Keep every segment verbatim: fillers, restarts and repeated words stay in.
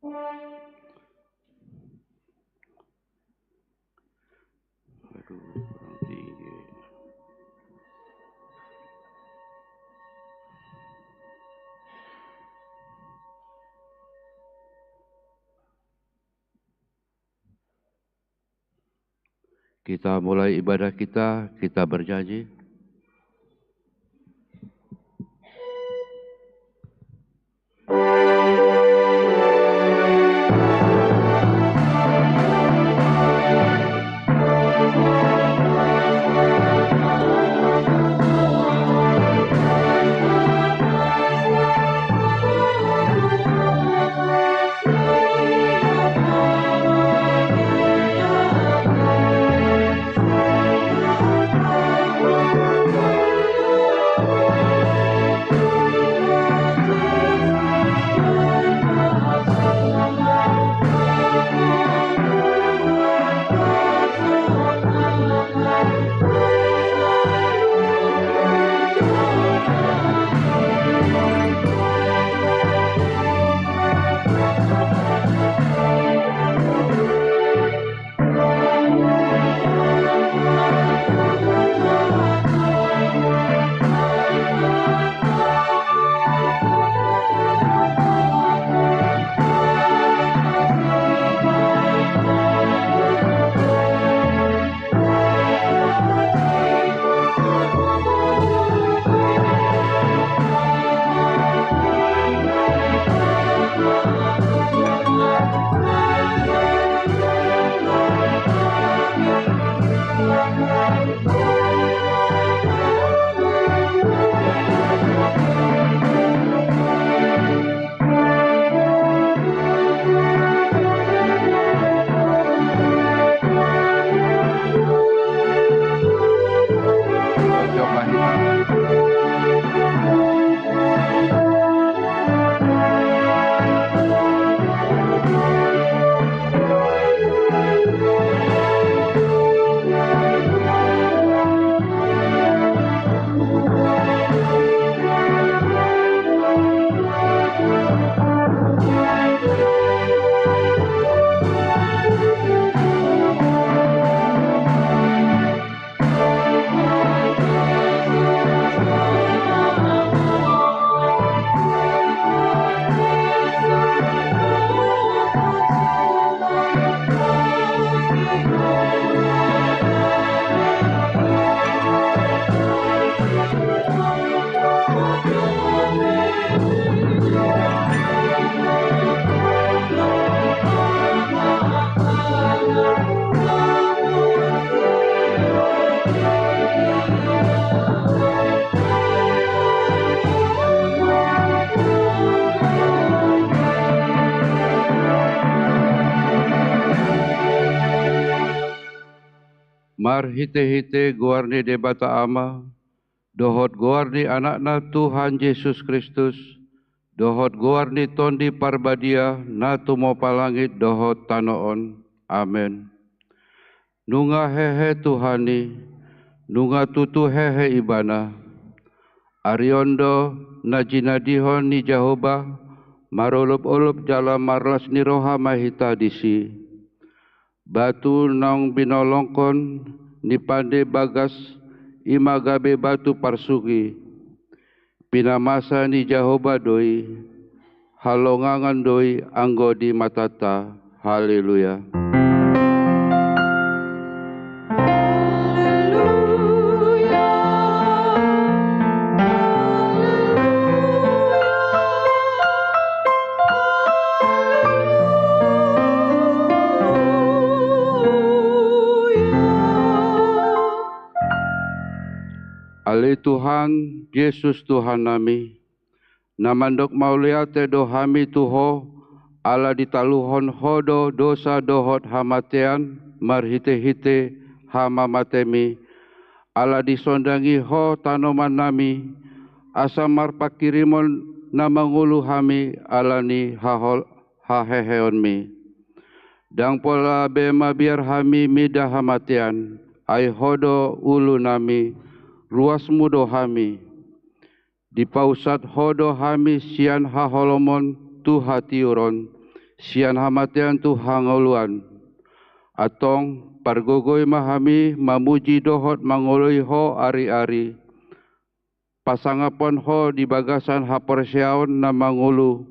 Aduh, kurang tinggi. Kita mulai ibadah kita, kita berjanji. Marhitehite goar ni Debata Ama, dohot goar ni Anakna Tuhan Jesus Kristus, dohot goar ni Tondi Parbadia na tumompa langit dohot tano on. Amen. Nunga hehe Tuhan i, nunga tutu hehe Ibana. Ari on do na jinadihon ni Jahowa, marolopolop jala marlas ni roha ma hita disi. Batu naung binolongkon ni pande bagas, i ma gabe batu parsungkil. Pinamasa ni Jahowa do i, halongangan do i anggo di matanta. Haleluya. Ale Tuhan Jesus Tuhannami, na mandok mauliate do hami tu Ho, ala ditaluhon Ho do dosa dohot hamatean marhitehite hamamateMi, ala disondangi Ho tanomannami, asa marpanghirimon na mangolu hami ala ni hahol-, haheheonMi. Ndang pola be mabiar hami mida hamatean, ai Ho do ulunami, ruasMu do hami. Dipausat Ho do hami sian haholomon tu hatiuron, sian hamatean tu hangoluan. Antong pargogoi ma hami mamuji dohot mangoloi Ho ari-ari. Pasangaphon Ho di bagasan haporseaon na mangolu,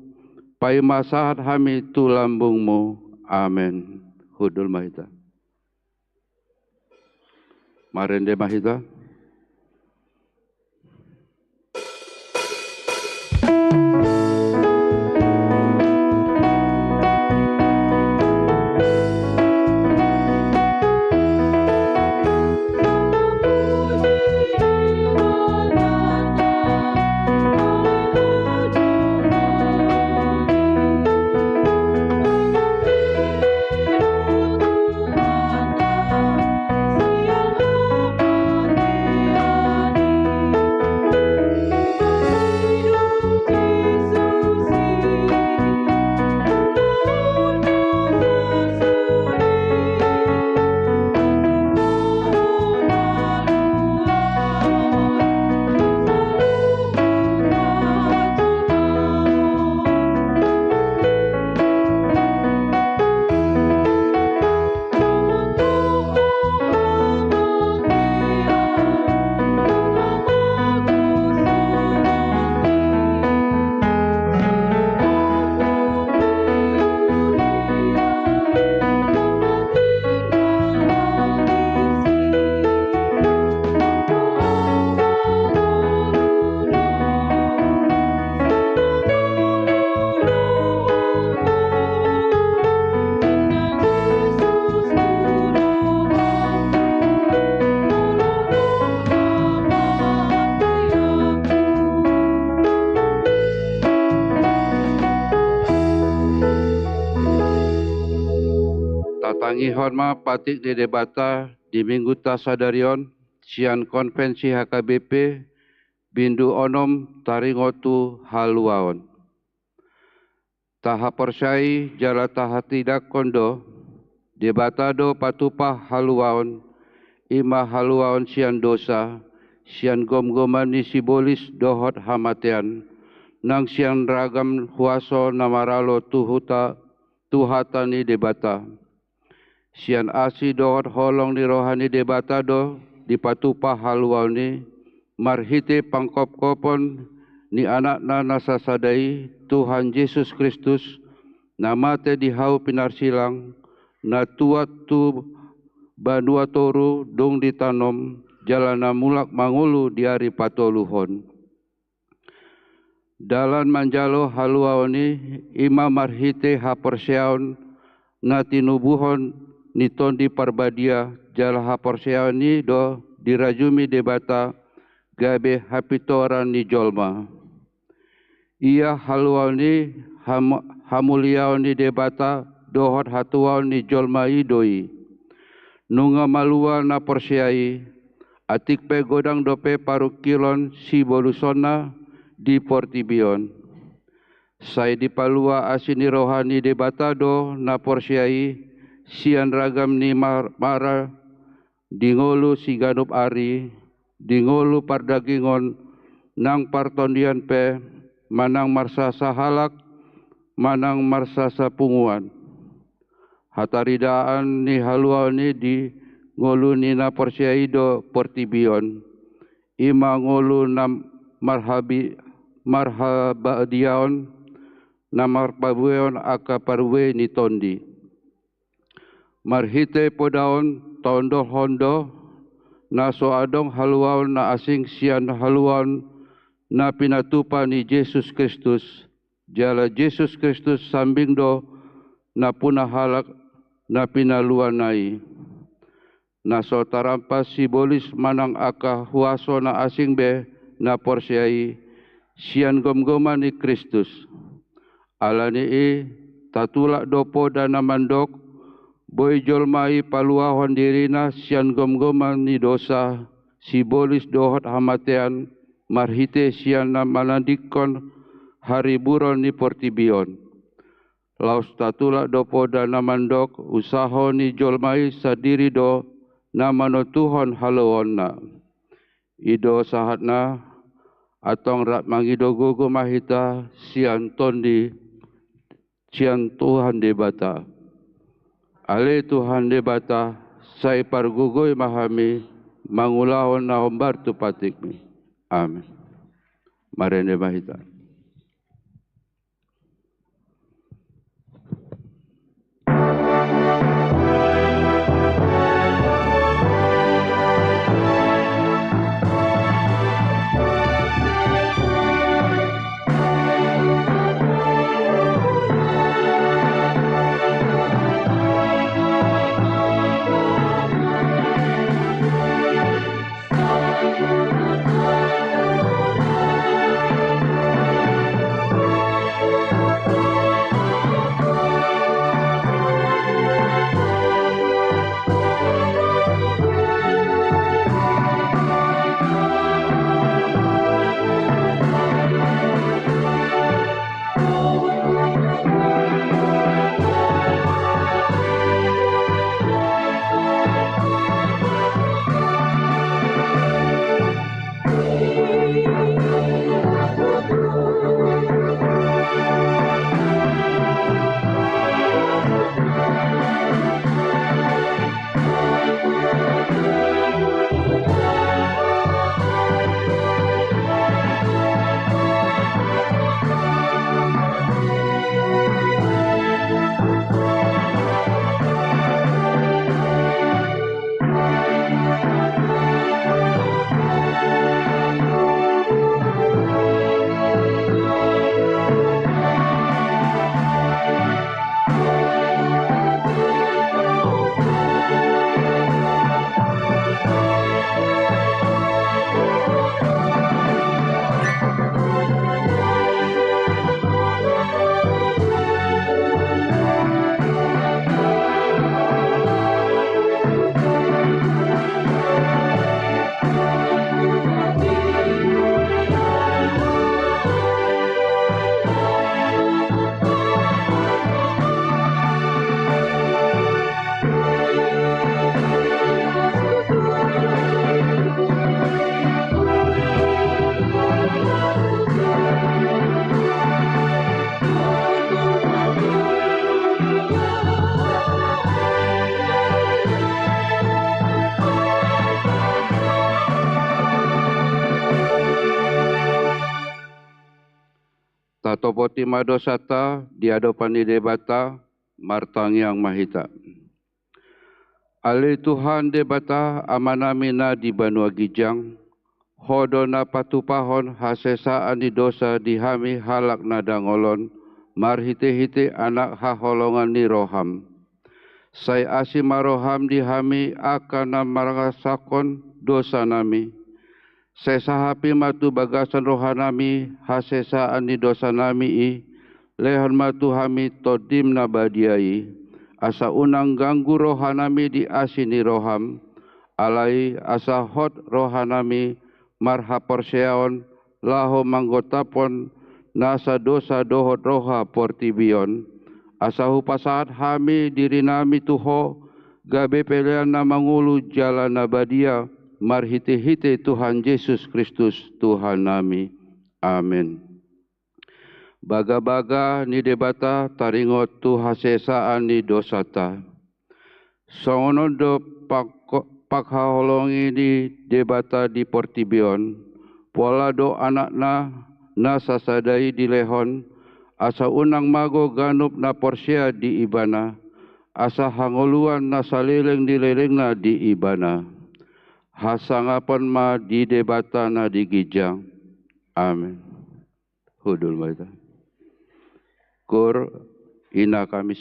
paima sahat hami tu lambungMu. Amen. Hundul ma hita. Marende ma hita. Tatangihon ma patik ni Debata di Minggunta sadari on sian Konvensi H K B P, bindu onom, taringot tu haluaon. Tahaporseai jala tahatindangkon do, Debata do patupa haluaon, i ma haluaon sian dosa, sian gomgoman ni sibolis dohot hamatean, nang sian ragam huaso na maralo tu huta, tu hata ni Debata. Sian asi dohot holong ni roha ni Debata do dipatupa haluaon i, marhite panghophopon ni Anakna na sasada i, Tuhan Jesus Kristus, na mate di hau pinarsilang, na tuat tu banua toru dung ditanom, jala na mulak mangolu di ari patoluhon. Dalan manjalo haluaon i, i ma marhite haporseaon na tinubuhon ni Tondi Parbadia, jala haporseaon i do dirajumi Debata gabe hapintoran ni jolma. Ia haluaon i ham-, hamuliaon ni Debata dohot hatuaon ni jolma i do i. Nunga malua na porsea i, atik pe godang dope parungkilon sibolusonna di portibi on. Sai dipalua asi ni roha ni Debata do na porsea i sian ragam ni mar-, mara di ngolu siganup ari, di ngolu pardagingon, nang partondian pe, manang marsasahalak, manang marsasapunguan. Hataridaan ni haluaon i di ngolu ni na porsea i do portibi on, i ma ngolu na marhabi-, marhabadiaon, na marpabueon angka parbue ni tondi. Marhite poda on taondolhon do, na so adong haluaon na asing sian haluaon na pinatupa ni Jesus Kristus, jala Jesus Kristus sambing do nampuna halak na pinaluana i. Na so tarampas sibolis manang angka huaso na asing be na porsea i sian gomgoman ni Kristus. Ala ni i, tatulak do poda na mandok, boi jolma i paluahon dirina sian gomgoman ni dosa, sibolis dohot hamatean, marhite sian na manandingkon hariburon ni portibi on. Laos tatulak do poda na mandok, usaho ni jolma i sandiri do na manontuhon haluaonna. I do sahatna. Antong rap mangido gogo ma hita sian Tondi sian Tuhan Debata. Ale Tuhan Debata, sai pargogoi ma hami mangulahon na hombar tu patikMi. Amen. Marende ma hita. Tatopoti ma dosanta di adopan ni Debata, martangiang ma hita. Ale Tuhan Debata, Amanami na di banua ginjang, Ho do na patupahon hasesaan ni dosa di hami halak na dangol on, marhitehite Anak haholongan ni rohaM. Sai asi ma rohaM di hami angka na mangasahon dosanami. Sesa hape ma tu bagasan rohanami hasesaan ni dosanami i, lehon ma tu hami TondiM na badia i, asa unang ganggu rohanami di asi ni rohaM, alai asa hot rohanami marhaporseaon laho manggotaphon nasa dosa dohot roha portibi on, asa hupasahat hami dirinami tu Ho, gabe pelean na mangolu jala na badia, marhitehite Tuhan Jesus Kristus Tuhannami. Amen. Bagabaga ni Debata taringot tu hasesaan ni dosanta. Songon on do pangko-, panghaholongi ni Debata di portibi on, pola do Anakna na sasada i dilehon, asa unang mago ganup na porsea di Ibana, asa hangoluan na saleleng ni lelengna di Ibana. Hasangapon ma di Debata na di ginjang. Amen. Hundul ma hita. Koor Ina Kamis.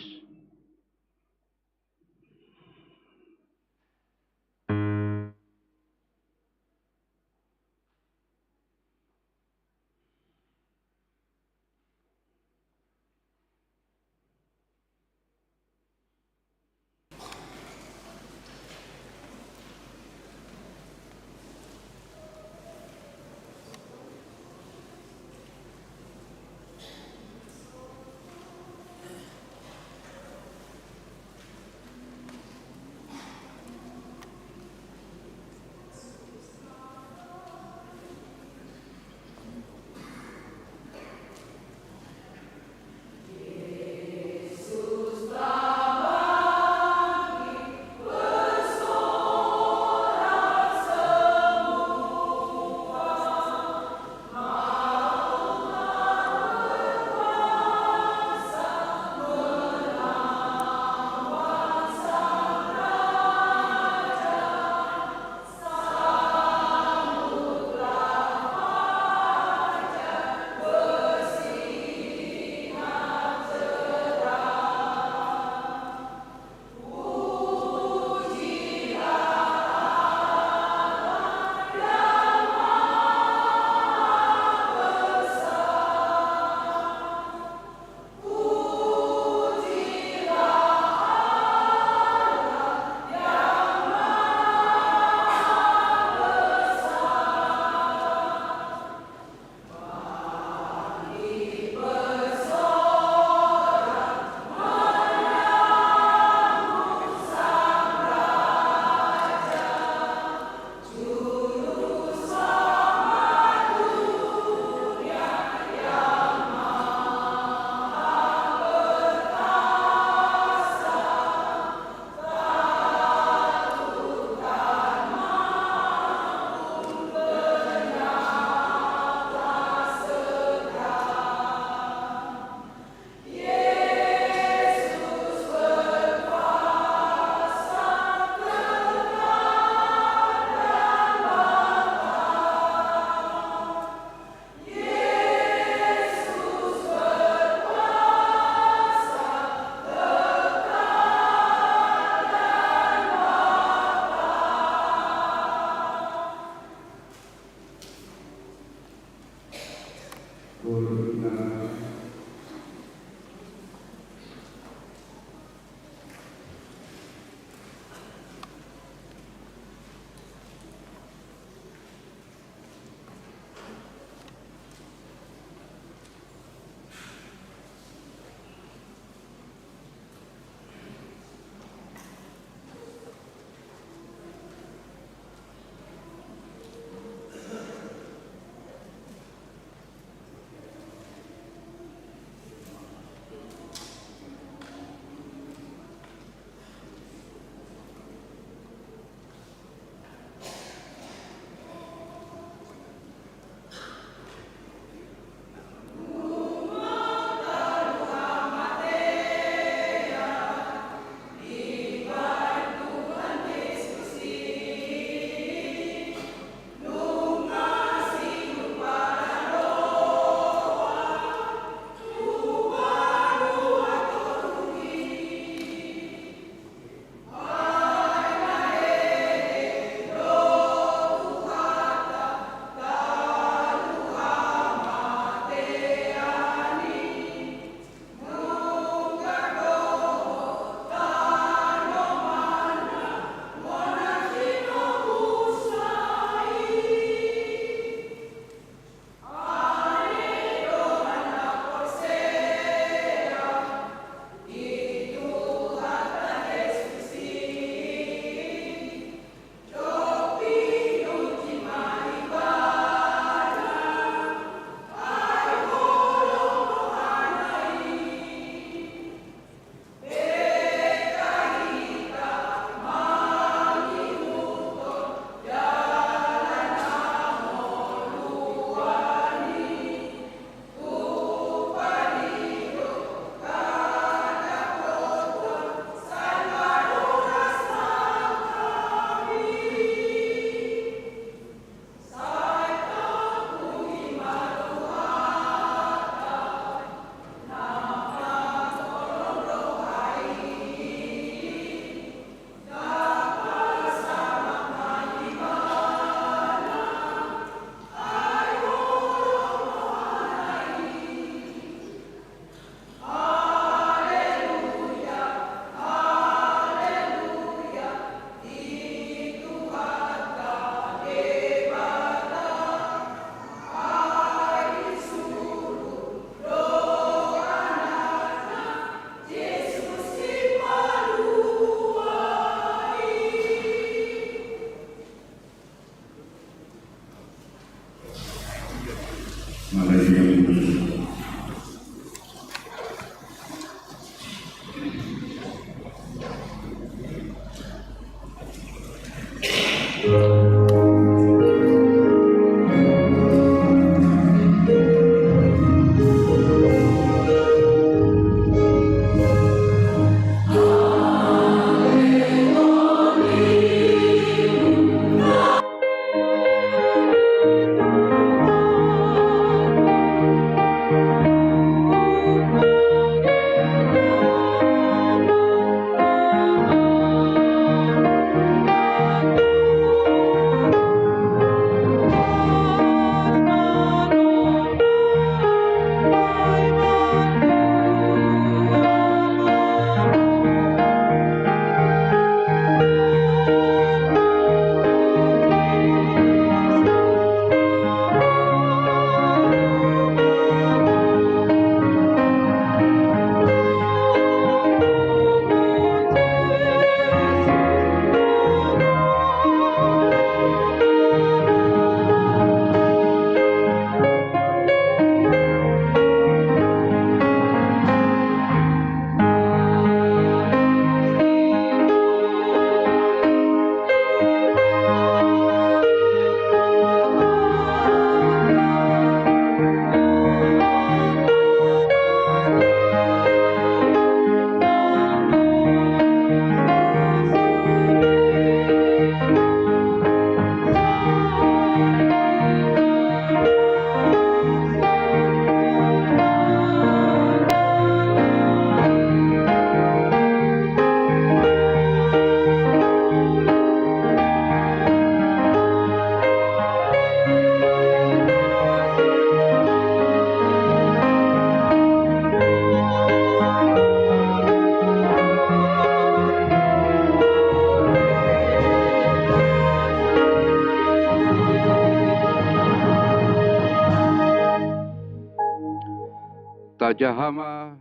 Tajaha ma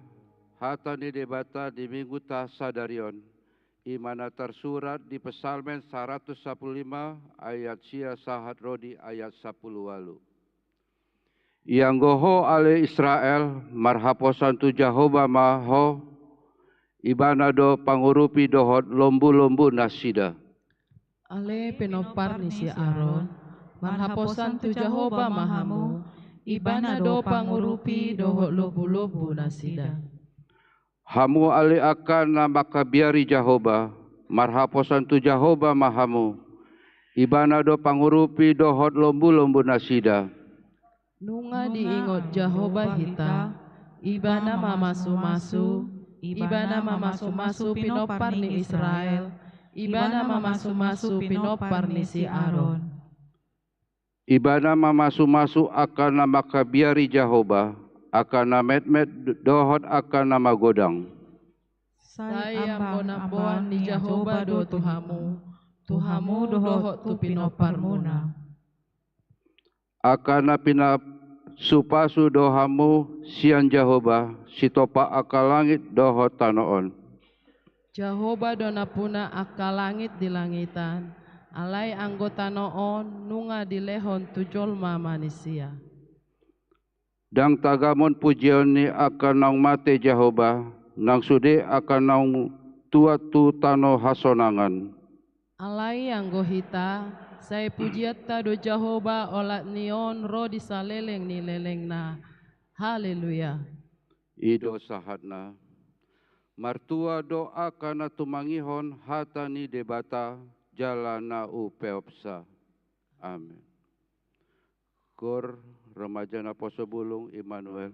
hata ni Debata di Mingguta sadari on, i ma na tarsurat di Psalmen saratus sampulu lima ayat sia sahat ro di ayat sampulu ualu. Ianggo ho ale Israel, marhaposan tu Jahowa ma ho, Ibana do pangurupi dohot lombu-lombu nasida. Ale pinompar ni si Aron, marhaposan tu Jahowa ma hamu, Ibana do pangurupi dohot lombu-lombu nasida. Hamu ale angka na mangkabiari Jahowa, marhaposan tu Jahowa ma hamu, Ibana do pangurupi dohot lombu-lombu nasida. Nunga diingot Jahowa hita, Ibana mamasu-masu, Ibana mamasu-masu pinompar ni Israel, Ibana mamasu-masu pinompar ni si Aron. Ibana mamasu-masu angka na mangkabiari Jahowa, angka na metmet dohot angka na magodang. Sai amboan-amboan ni Jahowa do tu hamu, tu hamu dohot tu pinomparmuna. Angka na pinasu-pasu do hamu sian Jahowa, sitompa angka langit dohot tano on. Jahowa do nampuna angka langit di langitan, alai anggo tano on nunga dilehon tu jolma manisia. Ndang tagamon pujion ni angka naung mate Jahowa, nang sude angka naung tuat tu tano hasonangan. Alai anggo hita, sai pujianta do Jahowa olat ni on ro di saleleng ni lelengna. Haleluya. I do sahatna. Martua do angka na tumangihon hata ni Debata jala na umpeopsa. Amen. Kor remaja naposo bulung Immanuel.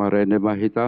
Marende ma hita.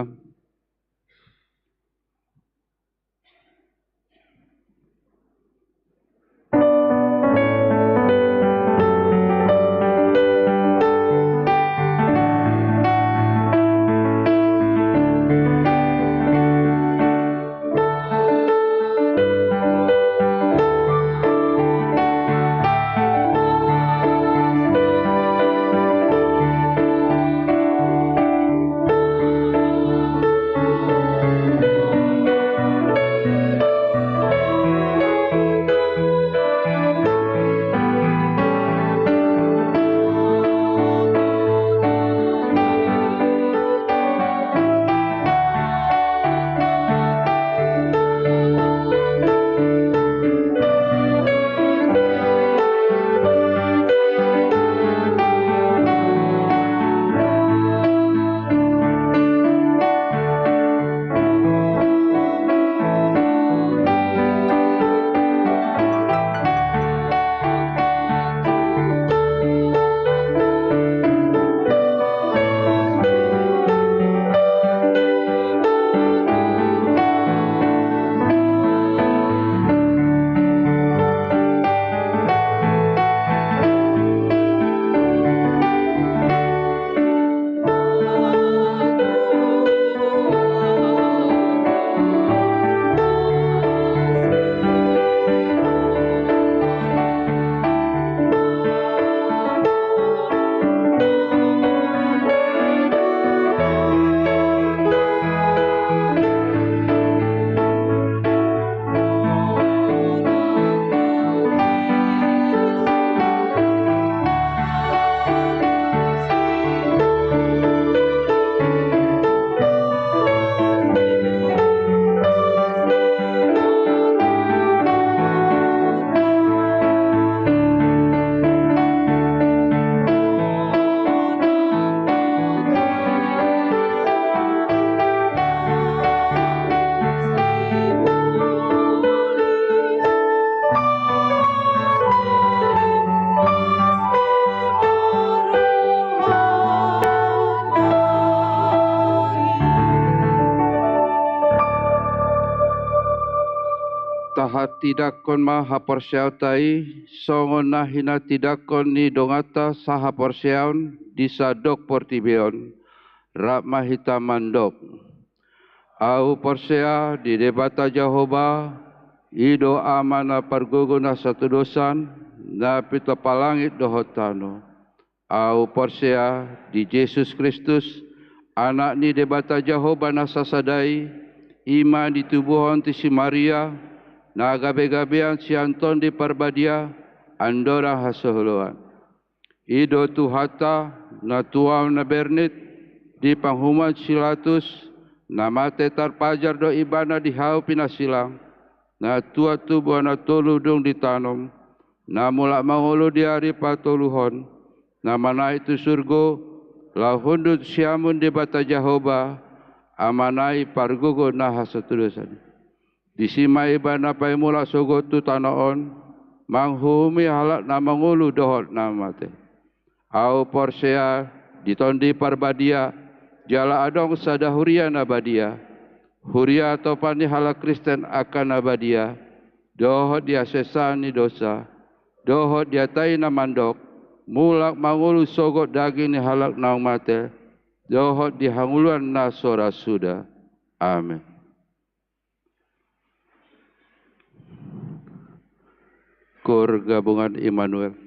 Tahatindangkon ma haporseaonta i, songon na hinatindangkon ni donganta sahaporseaon di sandok portibi on, rap ma hita mandok. Ahu porsea di Debata Jahowa, i do Ama na pargogo na satudosan, na pitopa langit dohot tano. Ahu porsea di Jesus Kristus, Anak ni Debata Jahowa na sasada i, i ma ditubuhon tu si Maria, na gabegabean sian Tondi Parbadia, andorang hasioloan. I do Tuhanta, na tuam na bernit, di panguhuman si Pilatus, na mate tarpajar do Ibana di hau pinasilang, na tuat tubu na tolu dung ditanom, na mulak mangolu di ari patoluhon, na manaek tu surgo, laho hundul siamun Debata Jahowa, Amana i pargogo na hasatudosan i. Disi ma Ibana paimulak sogot tu tano on, manghuhumi halak na mangolu dohot na mate. Ahu porsea di Tondi Parbadia, jala adong sada huria na badia, huria atopan ni halak Kristen angka na badia, dohot di hasesaan ni dosa, dohot di hata i na mandok, mulak mangolu sogot daging ni halak naung mate, dohot di hangoluan na so ra suda. Amen. Koor Gabungan Immanuel.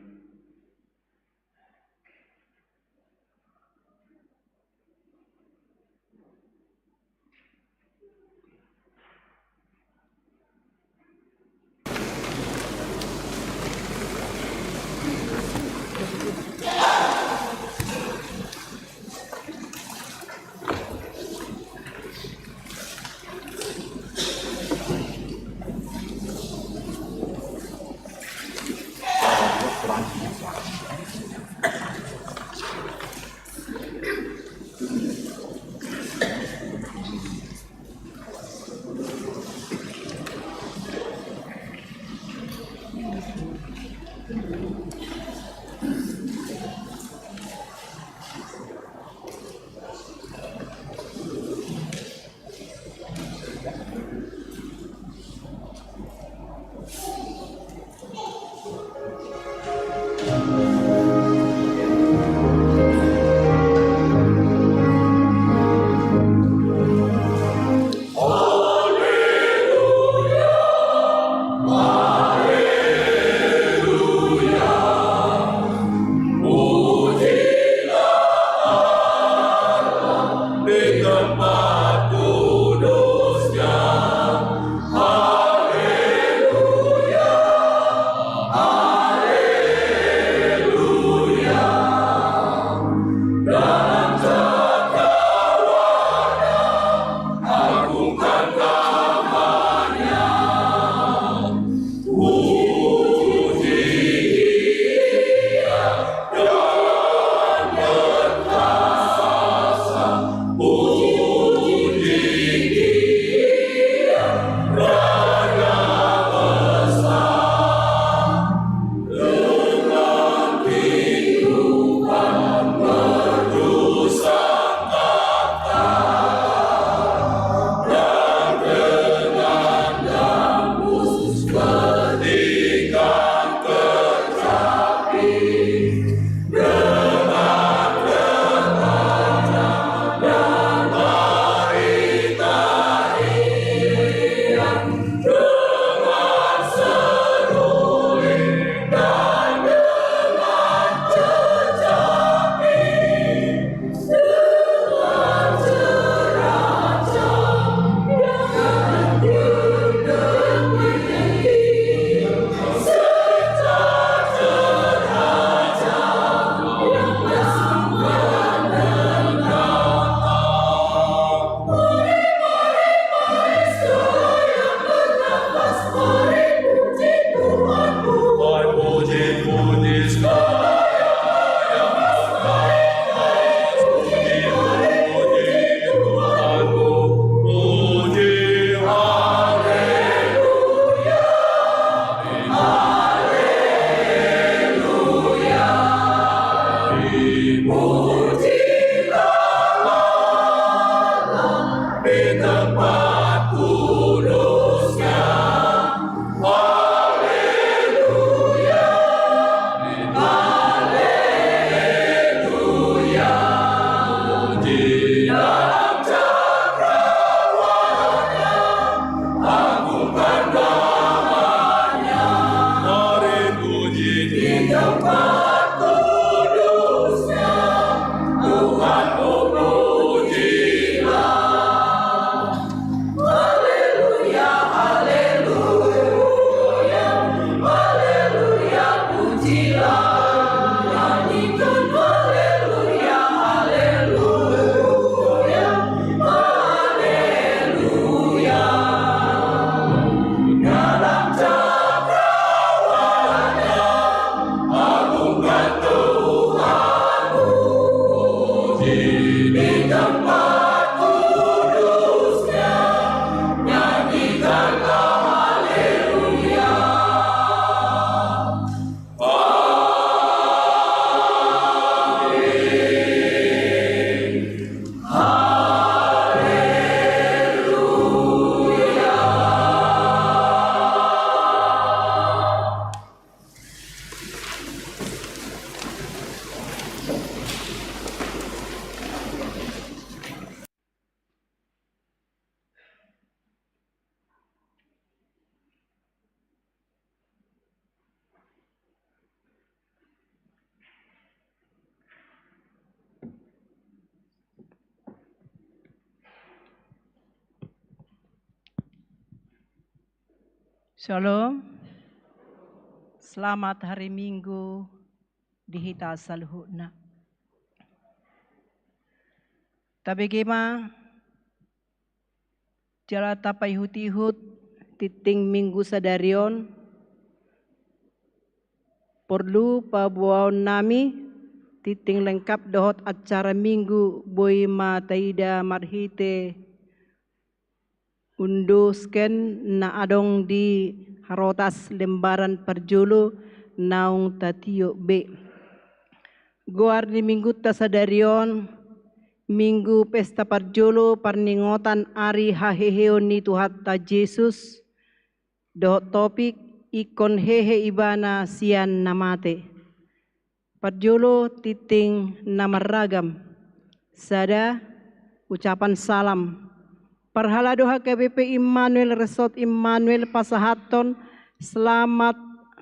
Shalom. Selamat hari Minggu di hita saluhutna. Tabege ma jala tapaihut-ihut tinting Minggu sadari on. Porlu paboaonnami tinting lengkap dohot acara Minggu boi ma taida marhite undusken na adong di harotas lembaran parjolo naung tatiop be. Goar ni Minggunta sadari on, Minggu pesta parjolo parningotan ari haheheon ni Tuhanta Jesus, dohot topik ingkon hehe Ibana sian na mate. Parjolo tinting na marragam. Sada, ucapan salam. Parhalado H K B P Immanuel Resort Immanuel pasahathon selamat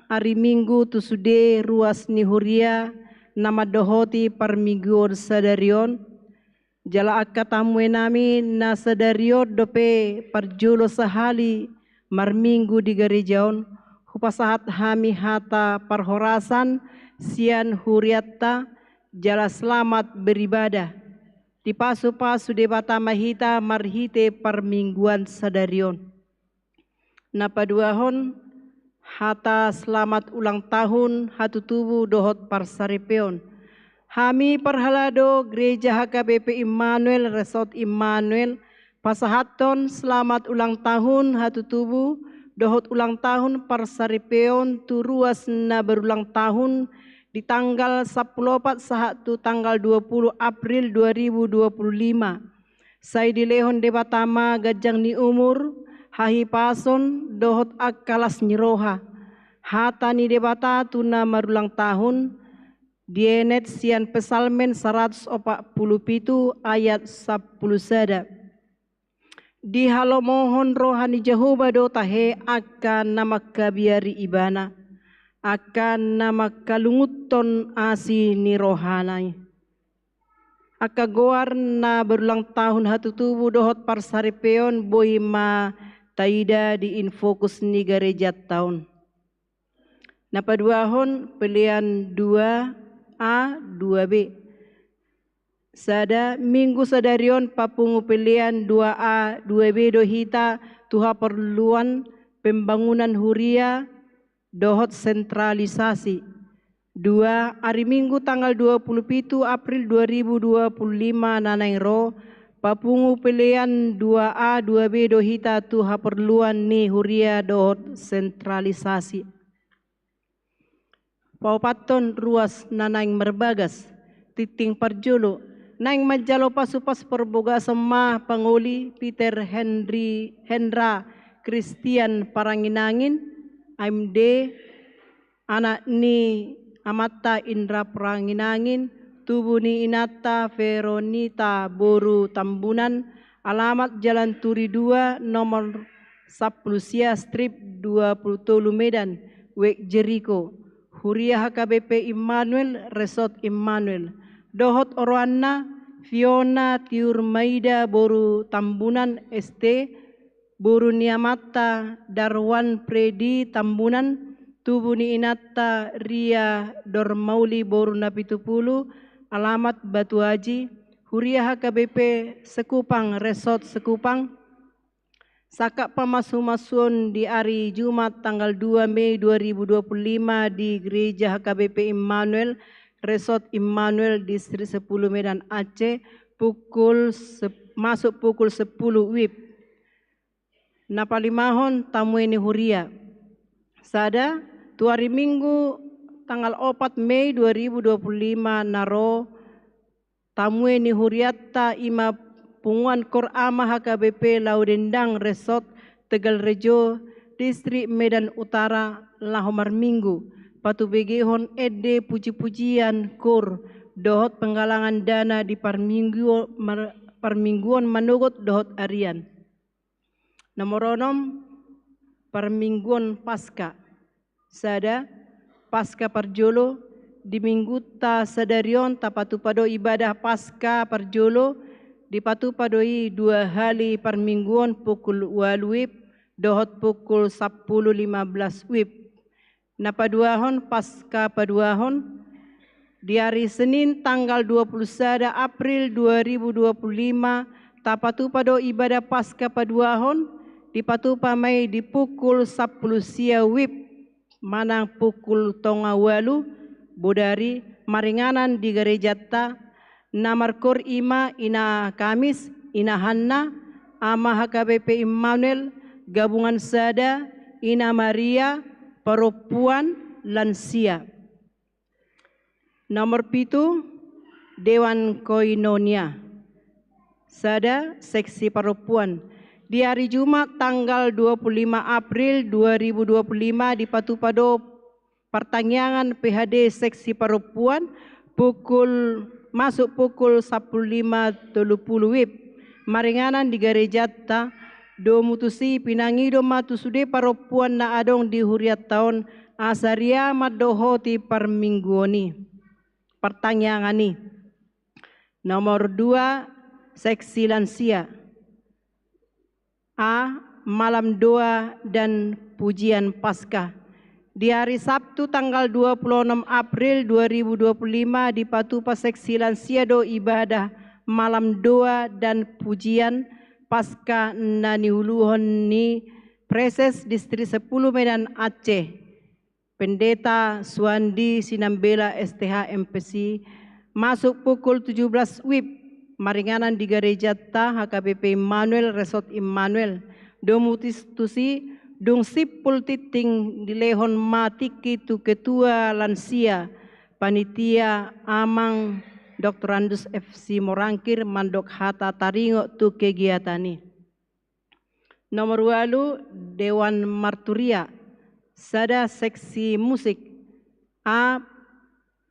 ari Minggu tu sude ruas ni huria na mandohoti parmingguon sadari on. Jala angka tamuenami na sadari on dope parjolo sahali marminggu di gareja on, hupasahat hami hata parhorasan sian hurianta, jala selamat beribadah. Dipasu-pasu Debata ma hita marhite parmingguan sadari on. Na paduahon, hata selamat ulang tahun hatutubu dohot parsaripeon. Hami parhalado Gereja H K B P Immanuel Resort Immanuel pasahathon selamat ulang tahun hatutubu dohot ulang tahun parsaripeon tu ruas na berulang tahun di tanggal sampulu opat sahat tu tanggal dua pulu April dua ribu dua pulu lima. Sai dilehon Debata ma ganjang ni umur, hahipason dohot angka las ni roha. Hata ni Debata tu na marulang tahun, dienet sian Psalmen saratus opat pulu pitu ayat sampulu sada. Dihalomohon roha ni Jahowa do tahe angka na mangkabiari Ibana, angka na mangkalungunhon asi ni rohana i. Angka goar na berulang tahun hatutubu dohot parsaripeon boi ma taida di infokus ni garejanta on. Na paduahon pelean dua A dua B. Sada, Minggu sadari on papungu pelean dua A dua B do hita tu haporluan pembangunan huria dohot sentralisasi. Dua, ari Minggu tanggal dua pulu pitu April dua ribu dua pulu lima na naeng ro, papungu pelean dua A dua B do hita tu haporluan ni huria dohot sentralisasi. Paopathon ruas na naeng marbagas, tinting parjolo, naeng manjalo pasupasu parbagason ma pangoli Peter Henry Hendra Christian Paranginangin, M D, anak ni amanta Indra Paranginangin, tubu ni inanta Veronita boru Tambunan, alamat Jalan Turi dua, nomor sampulu sia, strip dua pulu tolu, Medan, Wek Jeriko, huria H K B P Immanuel, Resort Immanuel, dohot oroanna Fiona Tiurmaida boru Tambunan, S T, boru ni amanta Darwan Predi Tambunan, tubu ni inanta Ria Dormauli boru Napitupulu, alamat Batu Aji, huria H K B P Sekupang, Resort Sekupang, sangkap pamasumasuon di ari Jumat tanggal dua Mei dua ribu dua puluh lima di Gereja H K B P Immanuel, Resort Immanuel, Distrik sepuluh, Medan Aceh, pukul sep-, masuk pukul sepuluh W I B. Na palimahon, tamue ni huria. Sada, tu ari Minggu tanggal opat Mei dua ribu dua puluh lima na ro, tamue ni hurianta i ma Punguan Kor Ama H K B P Laudendang, Resort Tegal Rejo, Distrik Medan Utara, laho marminggu, patubegehon ende puji-pujian, kor, dohot penggalangan dana di parmingguo-, mar-, parmingguon manogot dohot arian. Nomor onom, parmingguon Paska. Sada, Paska parjolo, di Minggunta sadari on tapatupa do ibadah Paska parjolo, dipatupa do i dua hali parmingguon pukul ualu W I B, dohot pukul sampulu lima belas wib. Na paduahon, Paska paduahon, di ari Senin tanggal dua puluh sada April dua ribu dua puluh lima, tapatupa do ibadah Paska paduahon, dipatupa ma i di pukul sampulu sia wib manang pukul tonga ualu bodari, maringanan di garejanta. Na markoor i ma Ina Kamis, Ina Hanna, Ama H K B P Immanuel, Gabungan Sada, Ina Maria, Parompuan, Lansia. Nomor pitu, Dewan Koinonia. Sada, Seksi Parompuan. Di ari Jumat tanggal dua puluh lima April dua ribu dua puluh lima, dipatupa do partangiangan P H D Seksi Parompuan, pukul, masuk pukul sampulu lima tolu pulu wib, maringanan di garejanta. Domu tusi, pinangido ma tu sude parompuan na adong di hurianta on, asa riaa mandohoti parmingguon i, partangiangan i. Nomor dua, Seksi Lansia. A, Malam Doa dan Pujian Paskah. Di hari Sabtu tanggal dua puluh enam April dua ribu dua puluh lima, dipatupa Seksi Lansia do ibadah Malam Doa dan Pujian Paskah na niuluhon ni Praeses Distrik Sepuluh Medan Aceh, Pendeta Suandi Sinambela, S T H, M P C, masuk pukul tujuh belas wib, maringanan di garejanta H K B P Immanuel, Resort Immanuel. Domu tis-, tusi, dung simpul tingting, dilehon ma tingki tu Ketua Lansia Panitia, Amang Doktorandus F C Morangkir, mandok hata taringot tu kegiatan i. Nomor ualu, Dewan Marturia. Sada, Seksi Musik. A,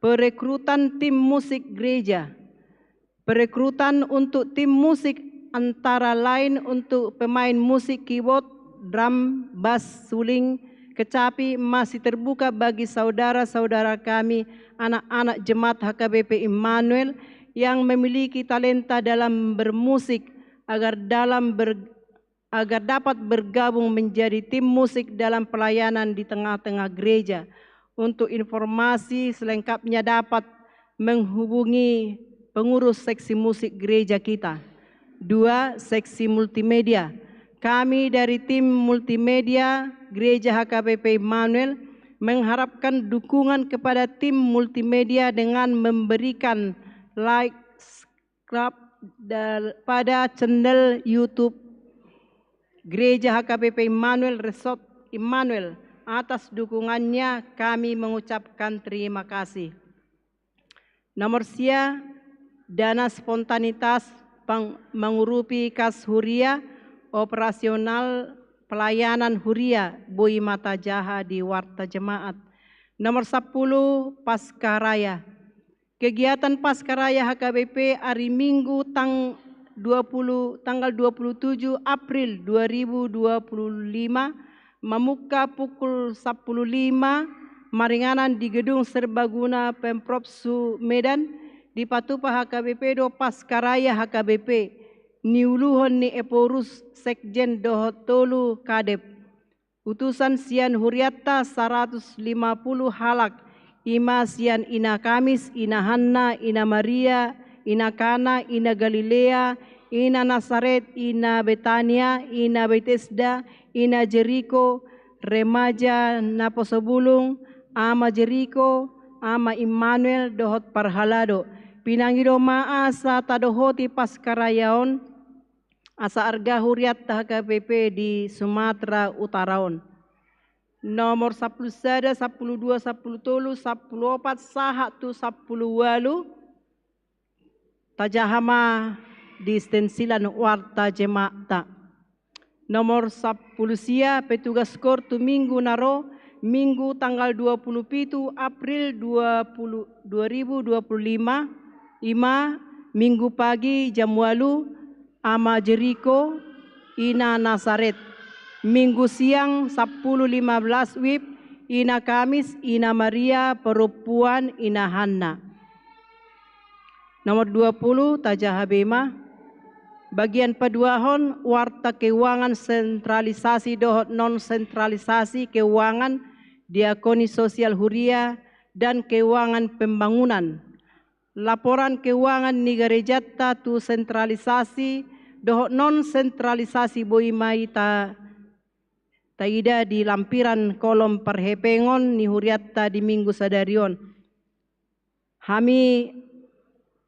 perekrutan tim musik gereja. Perekrutan untuk tim musik antara lain untuk pemain musik keyboard, drum, bass, suling, kecapi masih terbuka bagi saudara-saudara kami, anak-anak jemaat H K B P Immanuel yang memiliki talenta dalam bermusik, agar dalam ber-, agar dapat bergabung menjadi tim musik dalam pelayanan di tengah-tengah gereja. Untuk informasi selengkapnya dapat menghubungi pengurus seksi musik gereja kita. Dua, seksi multimedia. Kami dari tim multimedia Gereja H K B P Immanuel mengharapkan dukungan kepada tim multimedia dengan memberikan like, subscribe dal-, pada channel YouTube Gereja H K B P Immanuel Resort Immanuel. Atas dukungannya kami mengucapkan terima kasih. Nomor sia, dana spontanitas pang-, mengurupi kas huria, operasional pelayanan huria, boi ma tajaha di warta jemaat. Nomor sampulu, Paskah Raya. Kegiatan Paskah Raya H K B P ari Minggu tang-, dua puluh, tanggal dua puluh tujuh April dua ribu dua puluh lima, mamungka pukul sampulu lima, maringanan di Gedung Serbaguna Pemprov Su-, Medan, dipatupa H K B P do Paskah Raya H K B P, niuluhon ni Ephorus, Sekjen dohot tolu Kadep. Utusan sian hurianta saratus lima puluh halak, i ma sian Ina Kamis, Ina Hanna, Ina Maria, Ina Kana, Ina Galilea, Ina Nasaret, Ina Betania, Ina Betesda, Ina Jeriko, remaja naposobulung, Ama Jeriko, Ama Immanuel, dohot parhalado. Pinangido ma asa tadohoti Paskah Raya on, asa arga hurianta H K B P di Sumatera Utara on. Nomor sampulu sada, sampulu dua, sampulu tolu, sampulu opat, sahat tu sampulu ualu, tajaha ma di stensilan warta jemaatta. Nomor sampulu sia, petugas koor tu minggu na ro, Minggu tanggal dua puluh pitu April dua puluh, dua ribu dua puluh lima, i ma Minggu pagi jam ualu, Ama Jeriko, Ina Nasaret. Minggu siang sampulu lima belas wib, Ina Kamis, Ina Maria, Parompuan, Ina Hanna. Nomor dua puluh, tajaha be ma. Bagian paduahon, warta keuangan sentralisasi dohot non sentralisasi keuangan diakoni sosial huria dan keuangan pembangunan. Laporan keuangan ni garejanta tu sentralisasi dohot non sentralisasi boi ma i ta taida di lampiran kolom parhepengon ni hurianta di minggu sadari on. Hami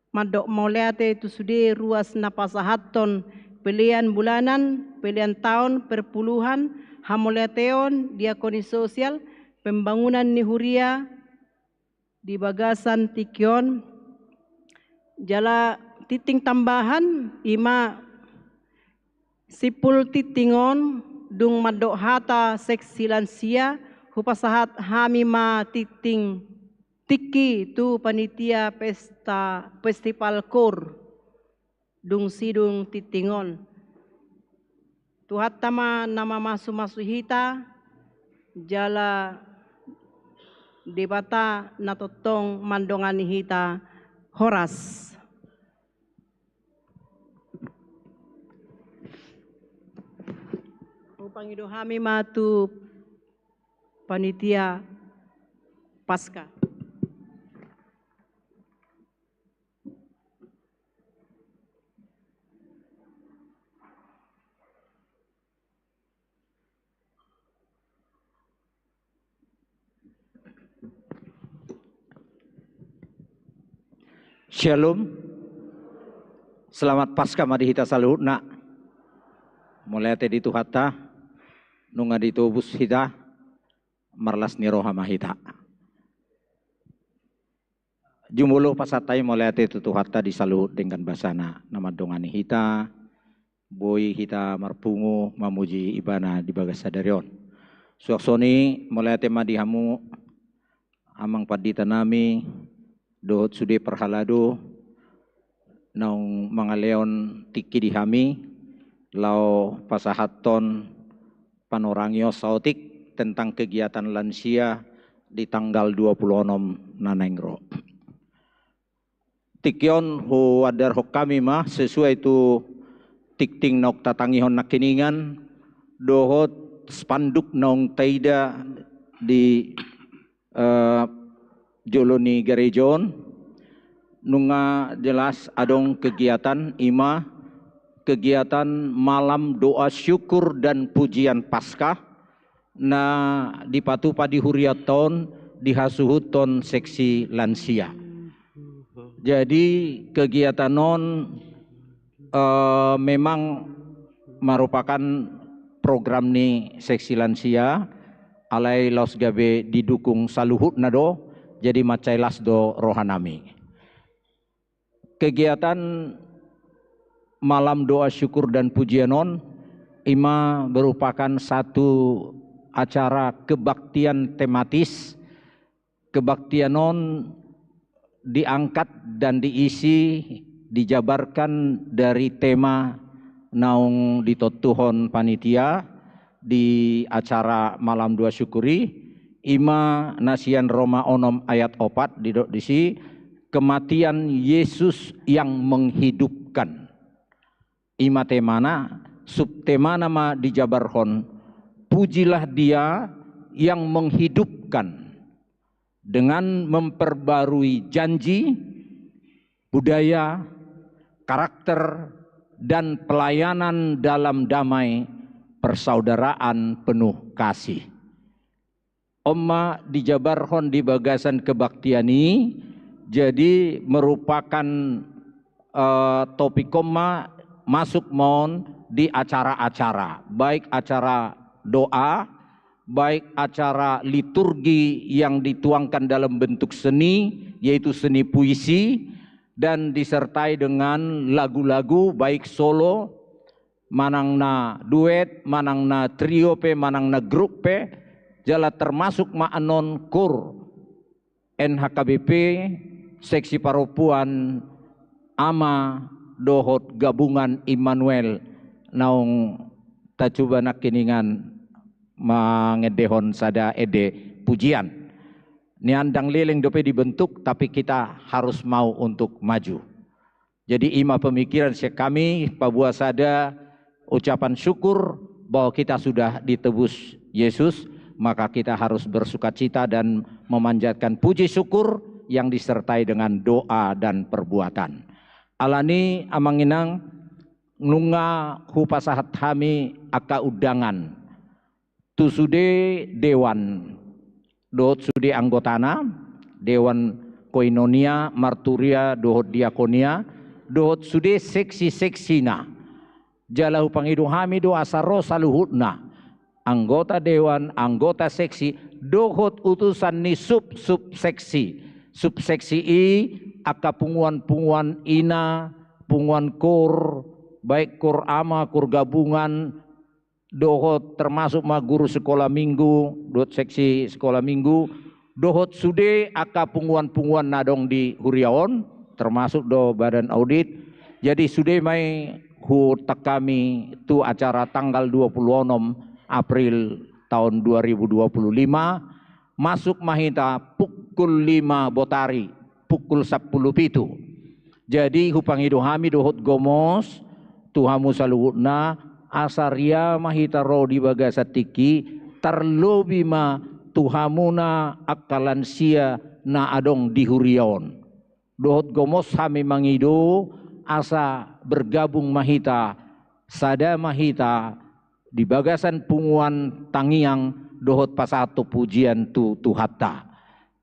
mandok mauliate tu sude ruas na pasahathon pelean bulanan, pelean taon, perpuluhan, hamauliateon, diakoni sosial, pembangunan ni huria, di bagasan tingki on. Jala tingting tambahan, ima simpul tingting on, dung mandok hata seksi lansia, hupasahat hami ma tingting tingki tu panitia pesta festival koor. Dung sidung tingting on. Tuhanta ma na mamasumasu hita, jala Debata na tongtong mandongani hita. Horas. Hupangido hami ma tu panitia Paskah. Syalom. Selamat Paskah ma di hita saluhutna. Mauliate di Tuhanta, nunga ditobus hita, marlas ni roha ma hita. Jumolo pasahat hami mauliate tu Tuhanta di saluhut denggan basana na mandongani hita, boi hita marpungu mamuji Ibana di bagas sadari on. Suang songon i mauliate ma di hamu amang pandita nami dohot sude parhalado naung mangalehon tingki di hami laho pasahathon panorangion saotik tentang kegiatan lansia di tanggal dua puluh onom na naeng ro. Tingki on huandarhon hami ma sesuai tu tingting naung tatangihon nangkiningan dohot spanduk naung taida di eh, jolo ni gareja on, nunga jelas adong kegiatan, ima kegiatan malam doa syukur dan pujian Paskah na dipatupa di hurianta on, dihasuhuthon seksi lansia. Jadi kegiatan on eh, memang merupakan program ni seksi lansia, alai laos gabe didukung saluhutna do, jadi mansai las do roha nami. Kegiatan malam doa syukur dan pujian on ima merupakan satu acara kebaktian tematis. Kebaktian on diangkat dan diisi, dijabarkan dari tema naung ditontuhon panitia di acara malam doa syukur i, ima na sian Roma onom ayat opat didok disi, kematian Yesus yang menghidupkan. Ima temana, subtemana ma dijabarhon, pujilah Dia yang menghidupkan dengan memperbarui janji, budaya, karakter, dan pelayanan dalam damai persaudaraan penuh kasih. On ma dijabarhon di bagasan kebaktian i, jadi merupakan eh, topik on ma masuk ma on di acara-acara, baik acara doa, baik acara liturgi yang dituangkan dalam bentuk seni, yaitu seni puisi, dan disertai dengan lagu-lagu baik solo, manang na duet, manang na trio pe, manang na grup pe, jala termasuk ma annon koor N H K B P, seksi parompuan, ama dohot gabungan Immanuel naung tacuba nangkiningan mangendehon sada ende pujian. Nian ndang leleng dope dibentuk, tapi kita harus mau untuk maju. Jadi ima pemikiran sian hami, paboa sada ucapan syukur bahwa kita sudah ditebus Yesus, maka kita harus bersukacita dan memanjatkan puji syukur yang disertai dengan doa dan perbuatan. Alani amang inang, nunga hupasahat hami angka undangan tu sude dewan dohot sude anggotana, dewan koinonia, marturia dohot diakonia, dohot sude seksi-seksina. Jala hupangido hami do asa ro saluhutna, anggota dewan, anggota seksi, dohot utusan ni sub-subseksi. Subseksi i angka punguan-punguan ina, punguan kor, baik kor ama, kor gabungan, dohot termasuk ma guru sekolah minggu, dohot seksi sekolah minggu, dohot sude angka punguan-punguan na adong di huria on, termasuk do badan audit. Jadi sude ma i huhut hami tu acara tanggal dua puluh onom April tahun dua ribu dua puluh lima, masuk ma hita pukul lima botari, pukul sampulu pitu. Jadi hupangido hami dohot gomos tu hamu saluhutna, asa ria ma hita ro di bagasan tingki, tarlobi ma tu hamuna angka lansia na adong di huria on. Dohot gomos hami mangido, asa bergabung ma hita, sada ma hita di bagasan punguan tangiang dohot pasahathon pujian tu Tuhanta.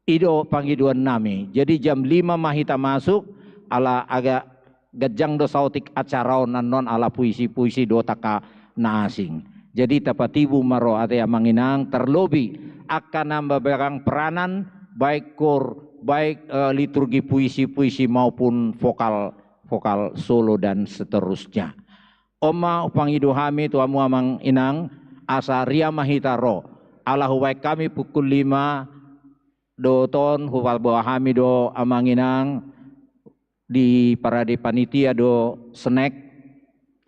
I do pangidoan nami. Jadi jam lima ma hita masuk, ala agak ganjang do saotik acara on annon ala puisi-puisi dohot angka na asing. Jadi tapatibu ma ro ate amang inang, tarlobi angka na mamegang peranan, baik kor, baik, eh, liturgi puisi-puisi maupun vokal, vokal solo dan seterusnya. On ma hupangido hami tu hamu amang inang, asa ria ma hita ro. Ala hubaen hami pukul lima dohot on, hupaboa hami do amang inang, di parade panitia do snack,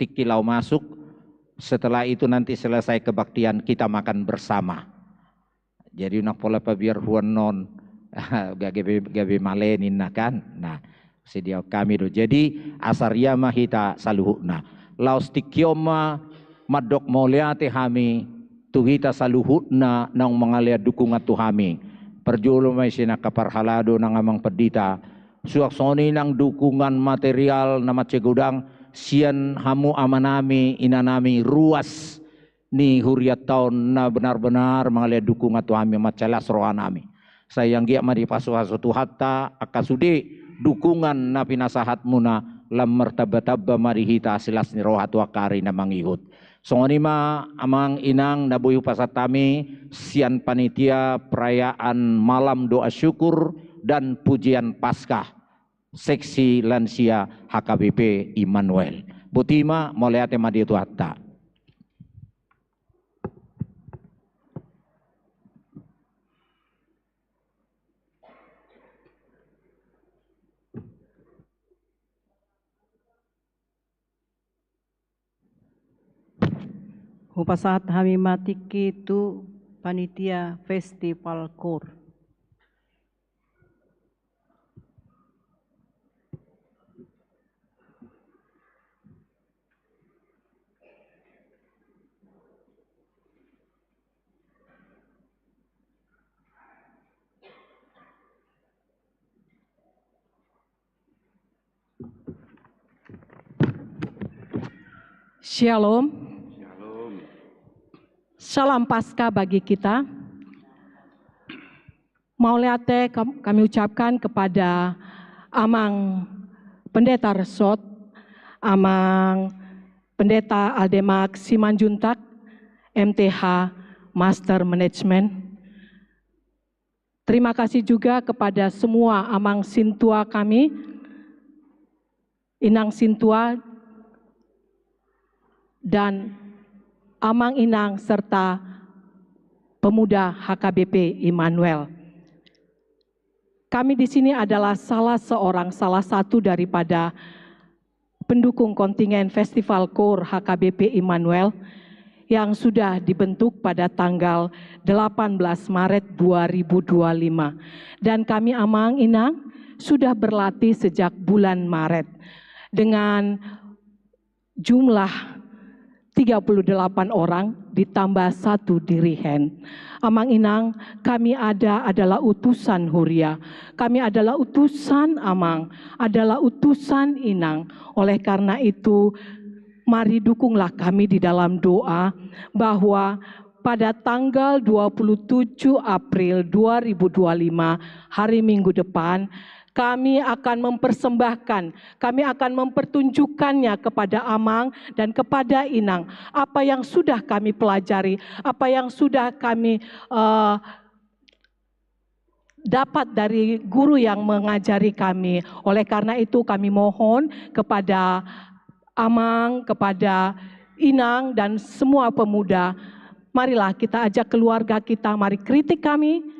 tingki laho masuk. Setelah itu nanti selesai kebaktian, kita makan bersama. Jadi unang pola pabiar huannon, gabe, gabe male ninna kan. Nah, sediaon hami do. Jadi asa ria ma hita saluhutna. Laos tingki on ma mandok mauliate hami tu hita saluhutna naung mangalean dukungan tu hami. Parjolo ma i sian angka parhalado nang amang pandita. Suang songon i nang dukungan material na mansai godang sian hamu amanami, inanami, ruas ni hurianta on na benar-benar mangalean dukungan tu hami, mansai las rohanami. Sai anggiat ma dipasupasu Tuhanta angka sude dukungan na pinasahatmuna, lam martamba-tamba ma di hita silas ni roha tu angka ari na mangihut. Songon i ma amang inang na boi hupasahat hami sian panitia perayaan malam doa syukur dan pujian Paskah seksi lansia H K B P Immanuel. Boti ma, mauliate ma di Tuhanta. Hupasahat hami ma tingki tu panitia festival kor. Shalom. Shalom. Salam Paskah bagi kita. Mauliate kam-, kami ucapkan kepada Amang Pendeta Resort, Amang Pendeta Aldemax Simanjuntak, M T H, Master Management. Terima kasih juga kepada semua amang sintua kami, inang sintua, dan amang inang serta pemuda H K B P Immanuel. Kami di sini adalah salah seorang, salah satu daripada pendukung kontingen Festival Kor H K B P Immanuel yang sudah dibentuk pada tanggal delapan belas Maret dua ribu dua puluh lima. Dan kami amang inang sudah berlatih sejak bulan Maret. Dengan jumlah tiga puluh delapan orang ditambah satu dirihen. Amang Inang, kami ada adalah utusan Huria. Kami adalah utusan Amang, adalah utusan Inang. Oleh karena itu, mari dukunglah kami di dalam doa bahwa pada tanggal dua puluh tujuh April dua ribu dua lima, hari Minggu depan, kami akan mempersembahkan, kami akan mempertunjukkannya kepada Amang dan kepada Inang. Apa yang sudah kami pelajari, apa yang sudah kami, eh, dapat dari guru yang mengajari kami. Oleh karena itu, kami mohon kepada Amang, kepada Inang, dan semua pemuda, marilah kita ajak keluarga kita, mari kritik kami,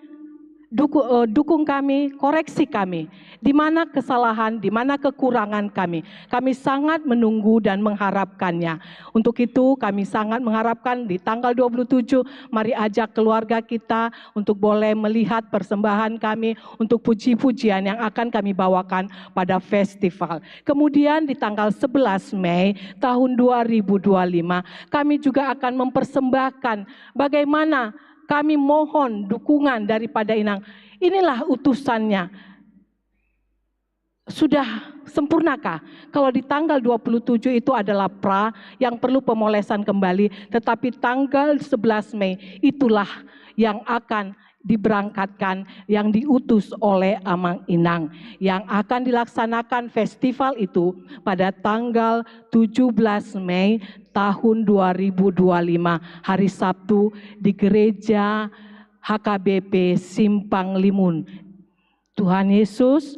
duku-, eh, dukung kami, koreksi kami. Di mana kesalahan, di mana kekurangan kami. Kami sangat menunggu dan mengharapkannya. Untuk itu, kami sangat mengharapkan di tanggal dua puluh tujuh, mari ajak keluarga kita untuk boleh melihat persembahan kami untuk puji-pujian yang akan kami bawakan pada festival. Kemudian di tanggal sebelas Mei tahun dua ribu dua lima, kami juga akan mempersembahkan bagaimana kami mohon dukungan daripada Inang. Inilah utusannya. Sudah sempurnakah? Kalau di tanggal dua puluh tujuh itu adalah pra yang perlu pemolesan kembali, tetapi tanggal sebelas Mei itulah yang akan diberangkatkan, yang diutus oleh Amang Inang, yang akan dilaksanakan festival itu pada tanggal tujuh belas Mei tahun dua ribu dua lima, hari Sabtu, di Gereja H K B P Simpang Limun. Tuhan Yesus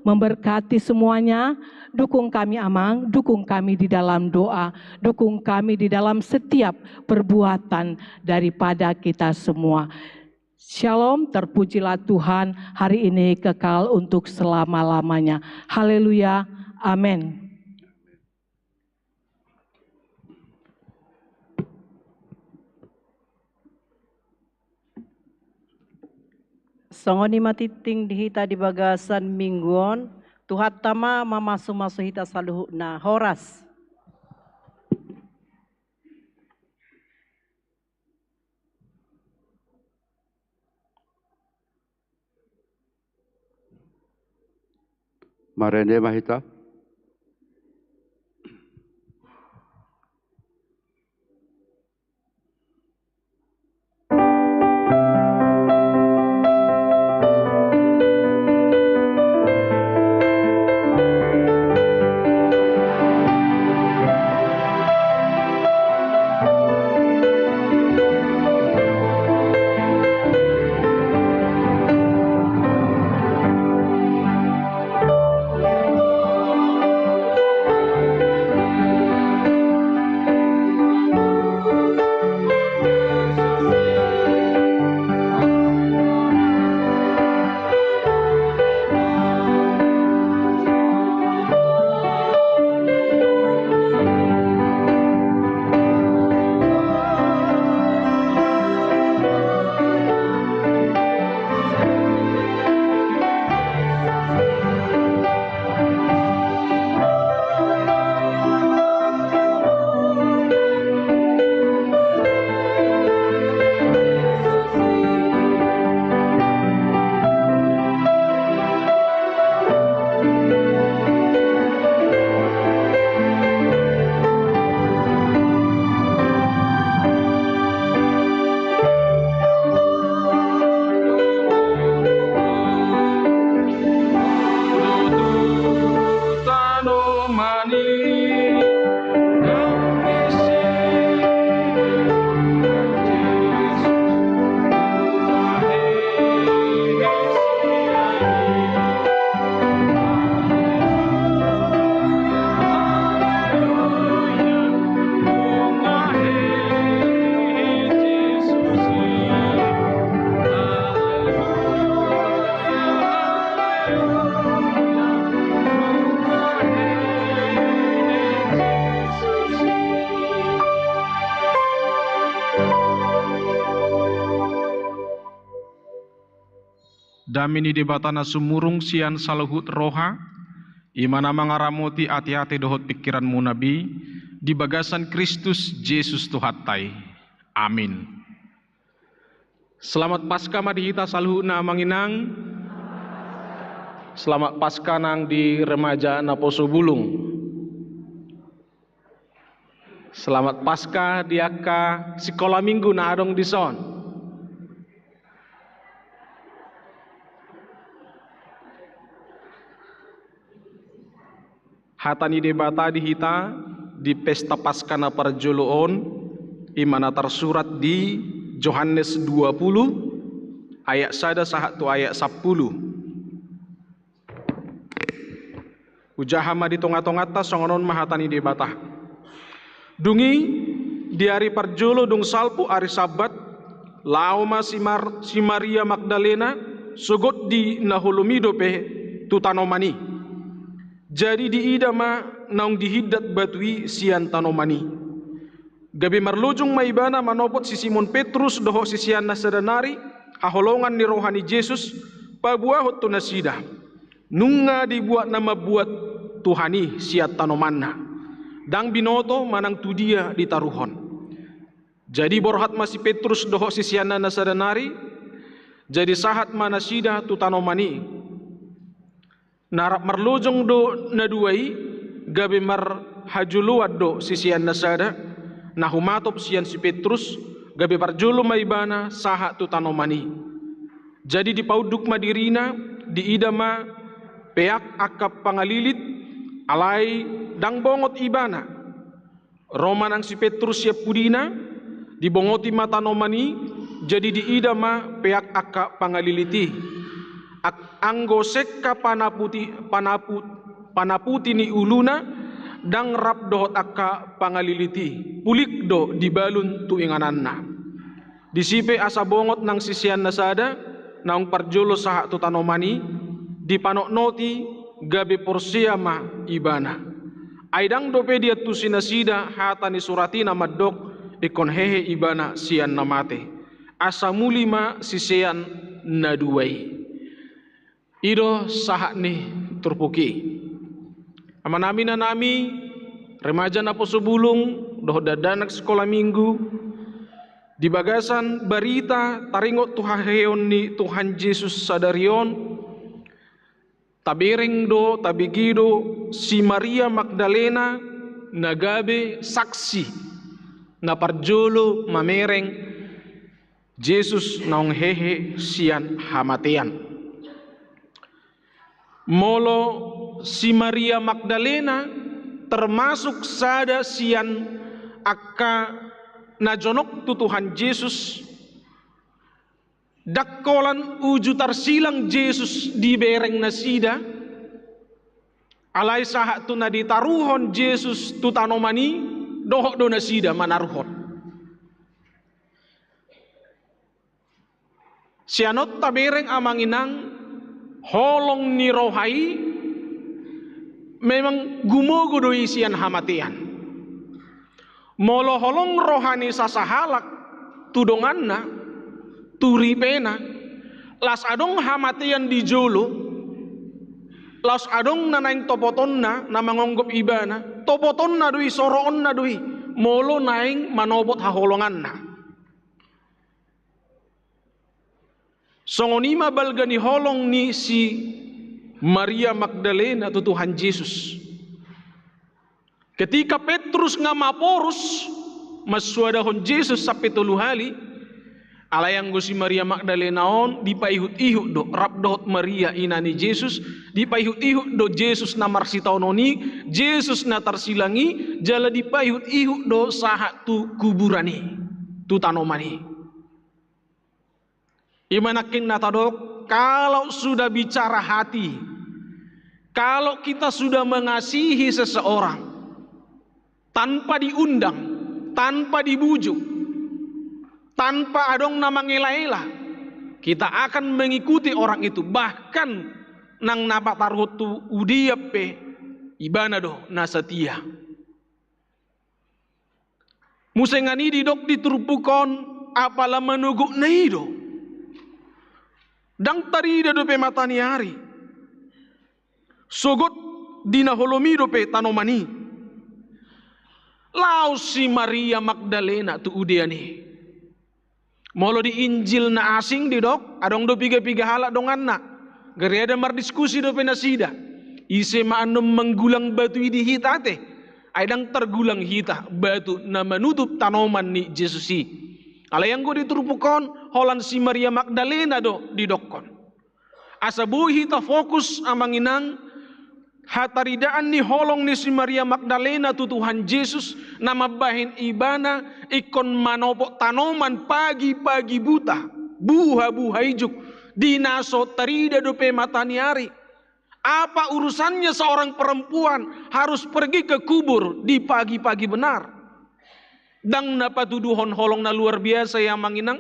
memberkati semuanya. Dukung kami, Amang, dukung kami di dalam doa, dukung kami di dalam setiap perbuatan daripada kita semua. Shalom, terpujilah Tuhan, hari ini kekal untuk selama-lamanya. Haleluya, amin. Songon i ma tingting di hita di bagasan minggu on, Tuhanta ma mamasu-masu hita saluhutna. Horas. Marende ma hita. Dame ni Debata na sumurung sian saluhut roha, I ma na mangaramoti ateate dohot pingkiranmuna be, di bagasan Kristus Jesus Tuhanta i. Amin. Selamat Paskah ma di hita saluhutna, amang inang. Selamat Paskah nang di remaja naposo bulung. Selamat Paskah di angka sikola minggu na adong dison. Hata ni Debata di hita di pesta Paskah na parjolo on, i ma na tarsurat di Johannes dua puluh, ayat sada sahat tu ayat sampulu. Hujaha ma di tonga-tonganta, songon on ma hata ni Debata. Dung i, di ari parjolo dung salpu ari Sabbat, laho ma si, Mar-, si Maria Magdalena, sogot di na holom i dope tu tanoman i. Jadi diida ma naung dihindat batu i sian tanoman i. Gabe marlojong ma ibana manopot si Simon Petrus dohot siseanna sada nari, haholongan ni roha ni Jesus, paboahon tu nasida. Nunga dibuat na mambuat Tuhan i sian tanomanna. Ndang binoto manang tu dia ditaruhon. Jadi borhat ma si Petrus dohot siseanna na sada nari, jadi sahat ma nasida tu tanoman i. Na rap marlojong do na dua i, gabe marhajoloan do sisean na sada, na humatop sian si Petrus, gabe parjolo ma ibana sahat tu tanoman i. Jadi dipaunduk ma dirina, diida ma peak angka pangalilit, alai ndang bongot ibana. Ro ma nang si Petrus sian pudina, dibongoti ma tanoman i, jadi diida ma peak angka pangalilit i. Ak-, anggo sengka panaputi, panaput-, panaputi ni uluna, ndang rap dohot angka pangalilit i, pulik do dibalun tu ingananna. Disi pe asa bongot nang sisean na sada, naung parjolo sahat tu tanoman i, dipanotnoti gabe porsea ma ibana. Ai ndang dope diantusi nasida hata ni surat i na mandok, ingkon hehe ibana sian na mate. Asa muli ma sisean na dua i. I do sahat ni turpuk i. Amanami, inanami, remaja naposo bulung, dohot dakdanak sikola minggu, di bagasan barita taringot tu haheheon ni Tuhan Jesus sadari on, tabereng do, tabege do si Maria Magdalena na gabe saksi na parjolo mamereng Jesus naung hehe sian hamatean. Molo si Maria Magdalena termasuk sada sian angka na jonok tu Tuhan Jesus, ndang holan uju tarsilang Jesus dibereng nasida, alai sahat tu na ditaruhon Jesus tu tanoman i, dohot do nasida manaruhon. Sian on tabereng, amang inang, holong ni roha i memang gumogo do i sian hamatean. Molo holong roha ni sasahalak tu donganna, tu ripena, laos adong hamatean di jolo, laos adong na naeng topotonna na mangonggop ibana, topotonna do i, soroonna do i, molo naeng manopot haholonganna. Songon i ma balga ni holong ni si Maria Magdalena tu Tuhan Jesus. Ketika Petrus nga maporus mansoadahon Jesus sampe tolu hali, alai anggo si Maria Magdalena on dipaihut-ihut do, rap dohot Maria ina ni Jesus, dipaihut-ihut do Jesus na marsitaonon i, Jesus na tarsilang i, jala dipaihut-ihut do sahat tu kuburan i, tu tanoman i. I ma nangkin na tadok, kalau sudah bicara hati, kalau kita sudah mengasihi seseorang, tanpa diundang, tanpa dibujuk, tanpa adong na mangela-ela, kita akan mengikuti orang itu, bahkan nang na pataruhon tu udean pe, ibana do na satia. Muse nga i didok di turpuk on, apala manogotna i do. Ndang tarida dope mata ni ari. Sogot di na holom i dope tanoman i. Laos si Maria Magdalena tu udean i. Molo di Injil na asing didok, adong do piga-piga halak donganna. Gariada mardiskusi dope nasida. Ise ma annon manggulang batu i di hita ate. Ai ndang targulang hita batu na manutup tanoman ni Jesus i. Alai anggo di turpuk on, holan si Maria Magdalena do didokkon. Asa boi hita fokus amang inang, hataridaan ni holong ni si Maria Magdalena tu Tuhan Jesus, na mambahen ibana ingkon manopot tanoman pagi-pagi buta, buha-buha ijuk, di na so tarida dope mata ni ari. Apa urusannya seorang perempuan harus pergi ke kubur di pagi-pagi benar? Ndang na patuduhon holong na luar biasa i amang inang?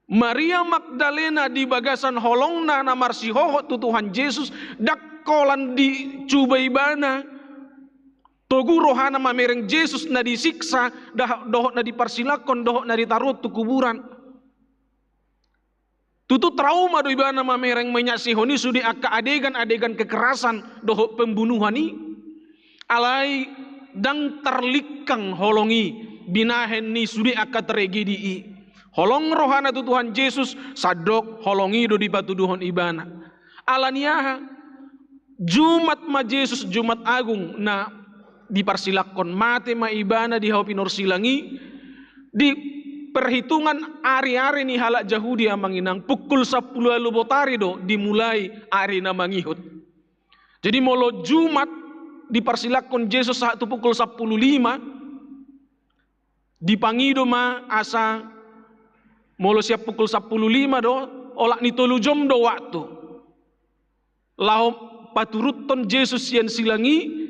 Maria Magdalena di bagasan holongna na marsihohot tu Tuhan Jesus, ndang holan dicuba ibana togu rohana mamereng Jesus na disiksa, dah-, dohot na diparsilangkon, dohot na ditaruhon tu kuburan. Tutu trauma do ibana mamereng, manyaksihon i sude angka adegan-adegan kekerasan dohot pembunuhan i. Alai ndang tarlingkang holong i binahen ni sude angka tragedi i. Holong rohana tu Tuhan Jesus, sandok holong i do dipatuduhon ibana. Ala ni aha? Jumat ma Jesus, Jumat Agung na diparsilangkon, mate ma ibana di hau pinorsilang i. Di perhitungan ari-ari ni halak Jahudi amang inang, pukul sampulu ualu botari do dimulai ari na mangihut. Jadi molo Jumat diparsilangkon Jesus sahat tu pukul sampulu lima, dipangido ma asa molo sian pukul sampulu lima do, olat ni tolu jom do waktu laho paturuthon Jesus sian silang i,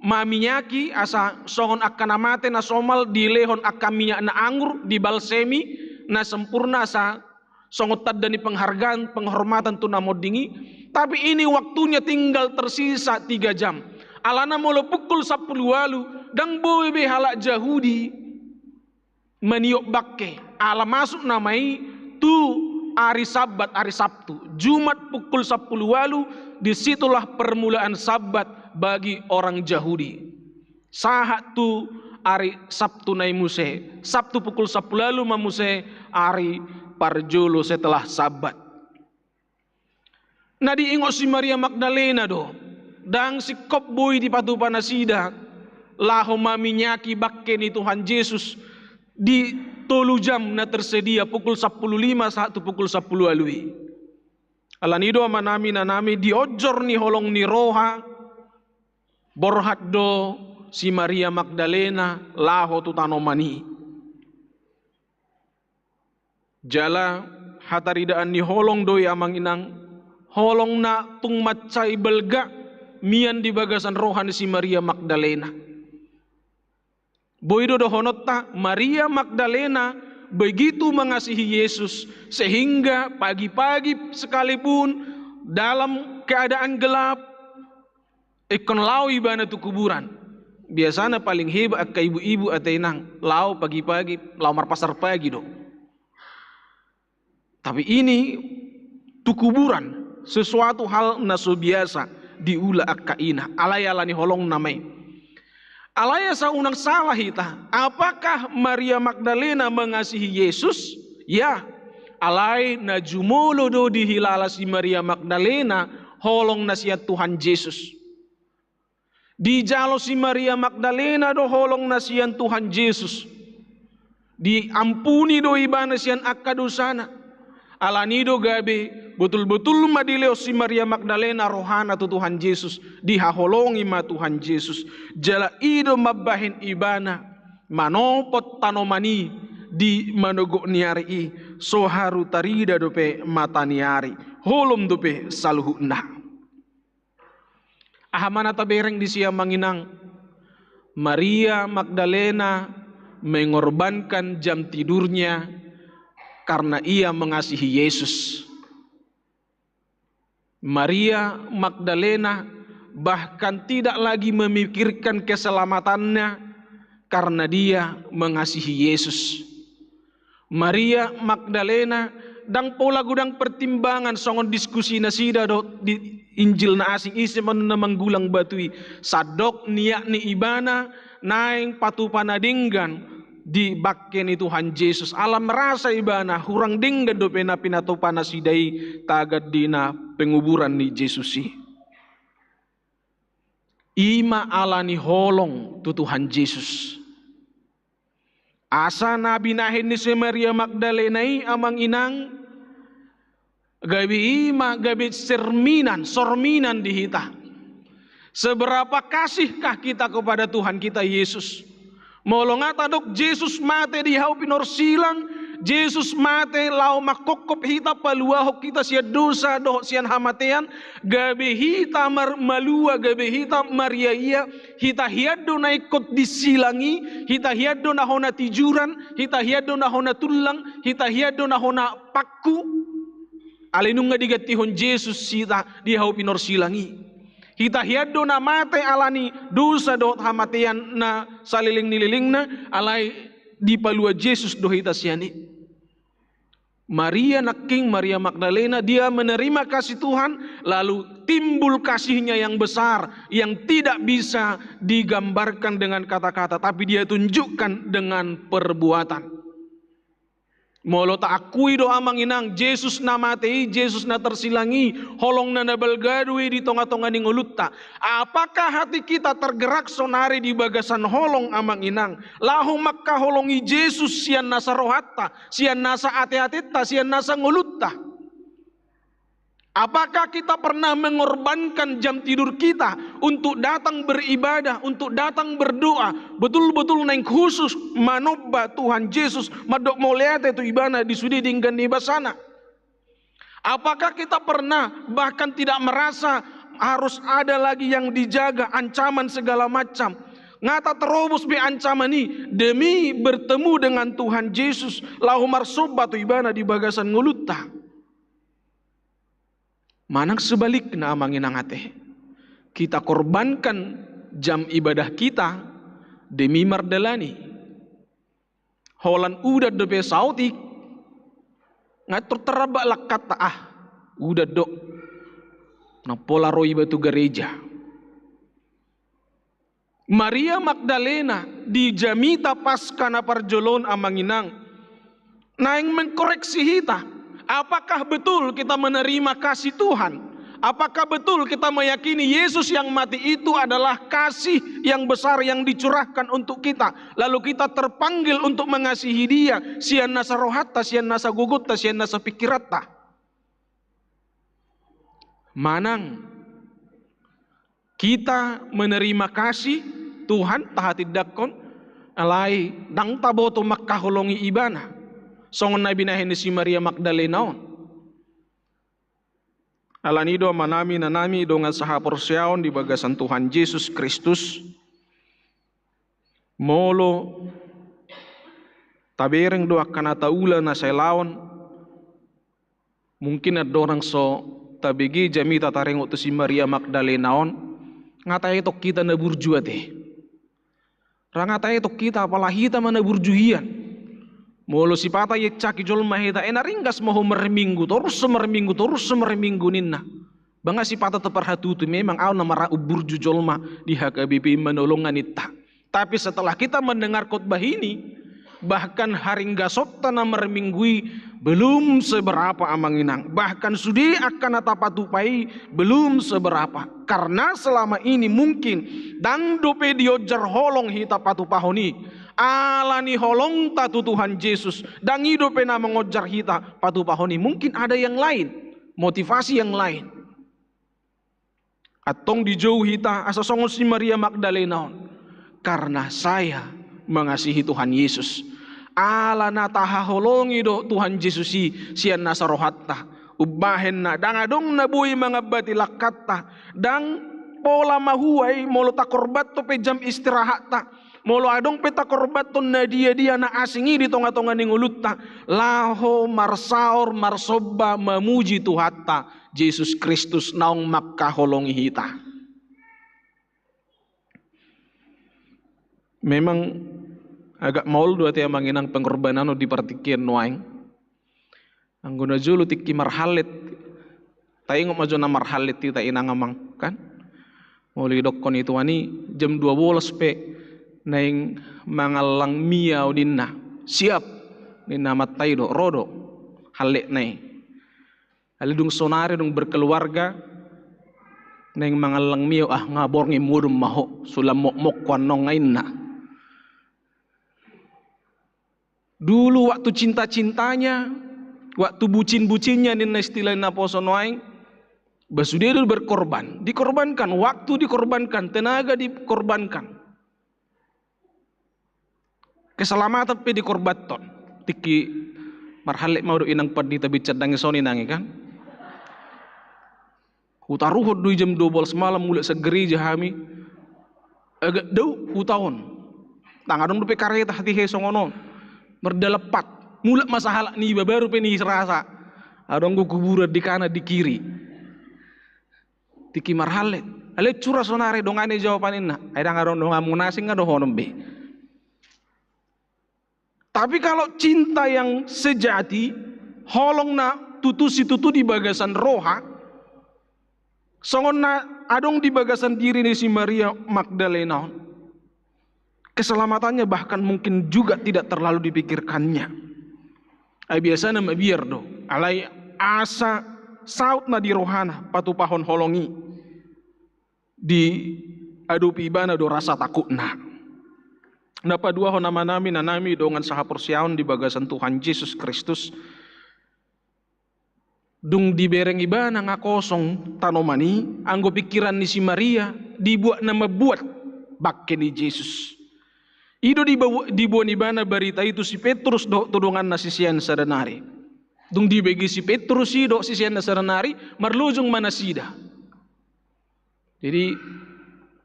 maminyaki, asa songon angka na mate na somal dilehon angka minyak na anggur, dibalsemi, na sempurna, asa songon tanda ni penghargaan, penghormatan tu na monding i. Tapi ini waktunya tinggal tersisa tiga jam. Alana molo pukul sampulu ualu, ndang boi be halak Jahudi maniop bangke, ala masuk nama i tu ari Sabat, ari Sabtu. Jumat pukul sampulu ualu, disitulah permulaan Sabat bagi orang Jahudi. Sahat tu ari Sabtu na i muse, Sabtu pukul sampulu ualu ma muse ari parjolo setelah Sabat. Na diingot si Maria Magdalena do, ndang singkop boi dipatupa nasida laho maminyaki bangke ni Tuhan Jesus di tolu jam na tersedia, pukul sampulu lima sahat tu pukul sampulu ualu i. Ala ni i do amanami, inanami, di onjor ni holong ni roha, borhat do si Maria Magdalena laho tu tanoman i. Jala hataridaan ni holong do i amang inang, holong na tung mansai balga mian di bagasan roha ni si Maria Magdalena. Boi do dohononta, Maria Magdalena begitu mengasihi Yesus, sehingga pagi-pagi sekalipun dalam keadaan gelap, ingkon laho ibana tu kuburan. Biasana paling hebat angka ibu-ibu ate inang, laho pagi-pagi, laho marpasar pagi do. Tapi ini tu kuburan, sesuatu hal na so biasa diula angka ina, alai ala ni holongna ma i. Alai asa unang salah hita, apakah Maria Magdalena mengasihi Yesus? Ya, alai na jumolo do dihilala si Maria Magdalena holong na sian Tuhan Jesus. Dijalo si Maria Magdalena do holong na sian Tuhan Jesus. Diampuni do ibana sian angka dosana. Ala ni i do gabe botul-botul ma dilehon si Maria Magdalena rohana tu Tuhan Jesus. Dihaholongi ma Tuhan Jesus. Jala i do mambahen ibana manopot tanoman i di manogok ni ari i. So haru tarida dope mata ni ari. Holom dope saluhutna. Aha ma na tabereng disi amang inang? Maria Magdalena mengorbankan jam tidurnya karena ia mengasihi Yesus. Maria Magdalena bahkan tidak lagi memikirkan keselamatannya karena dia mengasihi Yesus. Maria Magdalena Ndang pola godang pertimbangan songon diskusi nasida dohot di Injil na asing, ise ma na manggulang batu i. Sandok niat ni ibana naeng patupa na denggan di bangke ni Tuhan Jesus. Ala merasa ibana hurang denggan dope na pinatupa nasida i tagan di na penguburan ni Jesus i. I ma ala ni holong tu Tuhan Jesus. Asa na binahen ni si Maria Magdalena i, amang inang, gabe i ma gabe cerminan, sorminan di hita. Seberapa kasihkah kita kepada Tuhan kita Yesus? Molo nga tadok Jesus mate di hau pinorsilang, Jesus mate laho mangkophop hita, paluahon hita sian dosa dohot sian hamatean, gabe hita mar-, malua, gabe hita mariaia, hita hian do na ingkon disilangi, hita hian do na hona tijuran, hita hian do na hona tullang, hita hian do na hona pangku. Alai nunga digantihon Jesus hita di hau pinorsilang i. Hita hian do na mate ala ni dosa dohot hamatean na saleleng ni lelengna, alai dipalua Jesus do hita sian i. Maria nangkin, Maria Magdalena, dia menerima kasih Tuhan, lalu timbul kasihnya yang besar, yang tidak bisa digambarkan dengan kata-kata, tapi dia tunjukkan dengan perbuatan. Molo taakui do, amang inang, Jesus na mate i, Jesus na tersilang i, holongna na balga do i di tonga-tonga ni ngolunta. Apakah hati kita tergerak sonari di bagasan holong, amang inang, laho mangkaholongi Jesus sian nasa rohanta, sian nasa ate-atenta, sian nasa ngolunta? Apakah kita pernah mengorbankan jam tidur kita untuk datang beribadah, untuk datang berdoa, betul-betul naeng khusus manomba Tuhan Jesus, mandok mauliate tu Ibana di sude denggan ni basana? Apakah kita pernah bahkan tidak merasa harus ada lagi yang dijaga, ancaman segala macam? Nga taterobos be ancaman i demi bertemu dengan Tuhan Jesus, laho marsomba tu Ibana di bagasan ngolunta. Manang sebalikna, amang inang ate, kita korbankan jam ibadah kita demi mardalani. Holan udan dope saotik, nga tor taramba langkanta, ah, udan do. Ndang pola ro iba tu gareja. Maria Magdalena di jamita Paskah na parjolo on, amang inang, naeng mengkoreksi hita. Apakah betul kita menerima kasih Tuhan? Apakah betul kita meyakini Yesus yang mati itu adalah kasih yang besar yang dicurahkan untuk kita, lalu kita terpanggil untuk mengasihi Dia sian nasa rohanta, sian nasa gogonta, sian nasa pingkiranta? Manang kita menerima kasih Tuhan, tahatindangkon, alai ndang taboto mangkaholongi Ibana songon na binahen ni si Maria Magdalena on. Alani i do, amanami, inanami, dongan sahaporseaon di bagasan Tuhan Jesus Kristus, molo tabereng do angka na taula na sai laon, mungkin andorang so tabege jamita taringot tu si Maria Magdalena on, nga taetok hita na burju ate. Ra nga taetok hita, apala hita ma na burju hian. Molo sipata iencaki jolma hita, e, na ringgas ma ho marminggu torus, marminggu torus, marminggu ninna. Ba nga sipata taparhatutu, memang ahu na mara umburju jolma di H K B P, manolong ninta. Tapi setelah kita mendengar khotbah ini, bahkan haringgasonta na marminggu i belum seberapa, amang inang. Bahkan sude angka na tapatupa i belum seberapa. Karena selama ini mungkin ndang dope dionjar holong hita patupahon i. Ala ni holongta tu Tuhan Jesus, ndang i dope na mangonjar hita patupahon i. Mungkin ada yang lain, motivasi yang lain. Antong dijou hita asa songon si Maria Magdalena on, karena saya mengasihi Tuhan Yesus. Ala na tahaholongi do Tuhan Jesus i sian nasa rohanta, umbahen na ndang adong na boi mangambati langkanta. Ndang pola mahua i molo takorbanhon pe jam istirahatta, molo adong pe takorbanhon na dia-dia na asing i di tonga-tonga ni ngolunta, laho marsaor, marsomba, mamuji Tuhanta Jesus Kristus naung mangkaholongi hita. Memang agak maol do ate, amang inang, pengorbanan on di partingkian nuaeng. Anggo na jolo tingki marhallet, taingot ma jo na marhallet hita inang amang, kan? Molo didokkon i tuan i jam dua bolas pe naeng mangallang mie au ninna. Siap ninna amanta i do, ro do halletna i. Alai dung sonari dung berkeluarga, naeng mangallang mie au, ah nga borngin modom ma ho, sulam mokmokku annon nga inna. Dulu waktu cinta-cintanya, waktu bucin-bucinnya ninna istilah na poso nuaeng, bah sude do berkorban, dikorbankan, waktu dikorbankan, tenaga dikorbankan. Keselamatan pe dikorbanhon. Tingki marhallet ma au do inang pandita bincang nangis on inang i kan. Hutaruhon do i jam dua bolas malam mulak sian gereja hami. Agak dao huta on. Ndang adong dope kareta hatiha songon on. Mardalan pat. Mulak ma sahalak niba baru pe nirasa. Adong do kuburan di kanan di kiri. Tingki marhallet. Alai cura sonari dongani jawaban inna. Ai ndang adong donganmu na asing nga dohonon be. Tapi kalau cinta yang sejati, holong na tutu situtu di bagasan roha, songon na adong di bagasan diri ni si Maria Magdalena on, keselamatannya bahkan mungkin juga tidak terlalu dipikirkannya. Ai biasana mabiar do, alai asa saut na di rohana patupahon holong i, diadopi ibana do rasa takutna. Na paduahon amanami, inanami, dongan sahaporseaon di bagasan Tuhan Jesus Kristus, dung dibereng ibana nga kosong tanoman i, anggo pikiran ni si Maria dibuat na mambuat bangke ni Jesus. I do diba-, diboan ibana barita i tu si Petrus dohot tu donganna sisean sada nari. Dung dibege si Petrus i dohot siseanna sada nari, marlojong ma nasida. Jadi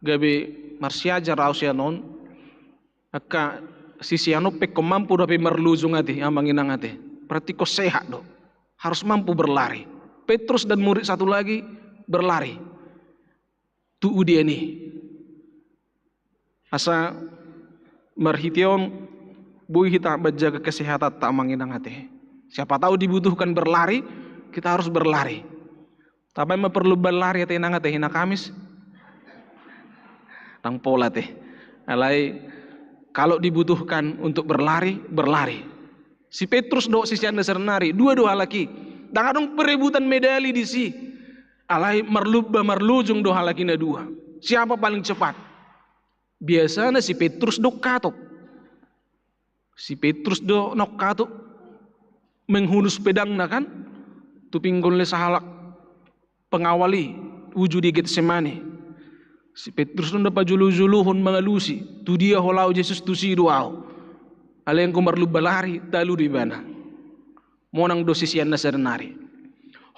gabe marsiajar au sian on, angka sisean on pe ingkon mampu dope marlojong ate, amang inang ate. Berarti ingkon sehat do. Harus mampu berlari. Petrus dan murid satu lagi berlari. Tu udian i. Asa marhite on boi hita manjaga kesehatanta amang inang ate. Siapa tahu dibutuhkan berlari, kita harus berlari. Tabaen ma parlumban lari ate inang ate, hina Kamis. Ndang pola ate. Alai kalau dibutuhkan untuk berlari, berlari. Si Petrus dohot siseanna sada nari, dua do halak i. Ndang adong perebutan medali disi. Alai marlumba marlojong do halak i na dua. Siapa paling cepat? Biasana si Petrus do ongkatop. Si Petrus do na ongkatop menghunus pedangna kan, tu pinggol ni sahalak pengawal i uju di Getsemane. Si Petrus do na pajolo-jolohon mangalusi, tu dia ho laho Jesus, tusi do ahu. Alai anggo marlumba lari, talu do ibana. Monang do siseanna sada nari.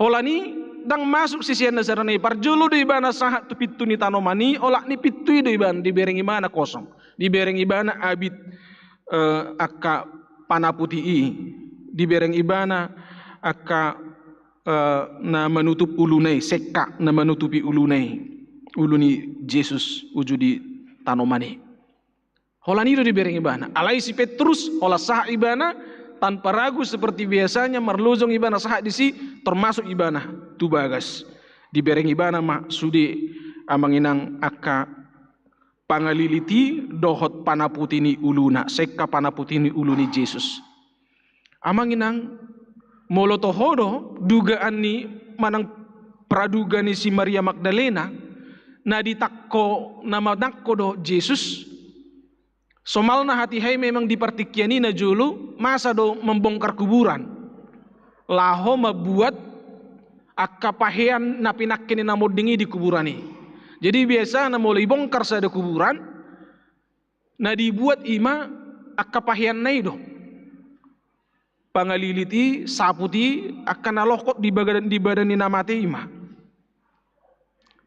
Holan i ndang masuk siseanna sada nari, parjolo do ibana sahat tu pintu ni tanoman i, olat ni pintu i do ibana, dibereng ibana kosong. Dibereng ibana abit, eh, angka panaputi i. Dibereng ibana angka, eh, na manutup uluna i, sekka na manutupi uluna i. Ulu ni Jesus uju di tanoman i. Holan i do dibereng ibana. Alai si Petrus, holan sahat ibana, tanpa ragu seperti biasanya, marlojong ibana sahat disi, termasuk ibana tu bagas. Dibereng ibana ma sude amang inang angka pangalilit i dohot panaputi ni uluna, sekka panaputi ni ulu ni Jesus. Amang inang, molo toho do dugaan ni manang praduga ni si Maria Magdalena, na ditangko, na manangko do Jesus, somalna hatiha i memang di partingkian i na jolo masa do membongkar kuburan. Laho mambuat angka pahean na pinangke ni na monding i di kuburan i. Jadi biasana molo ibongkar sada kuburan, na dibuat i ma angka paheanna i do. Pangalilit i, saput i, angka na longkot di badan, di badan ni na mate i ma.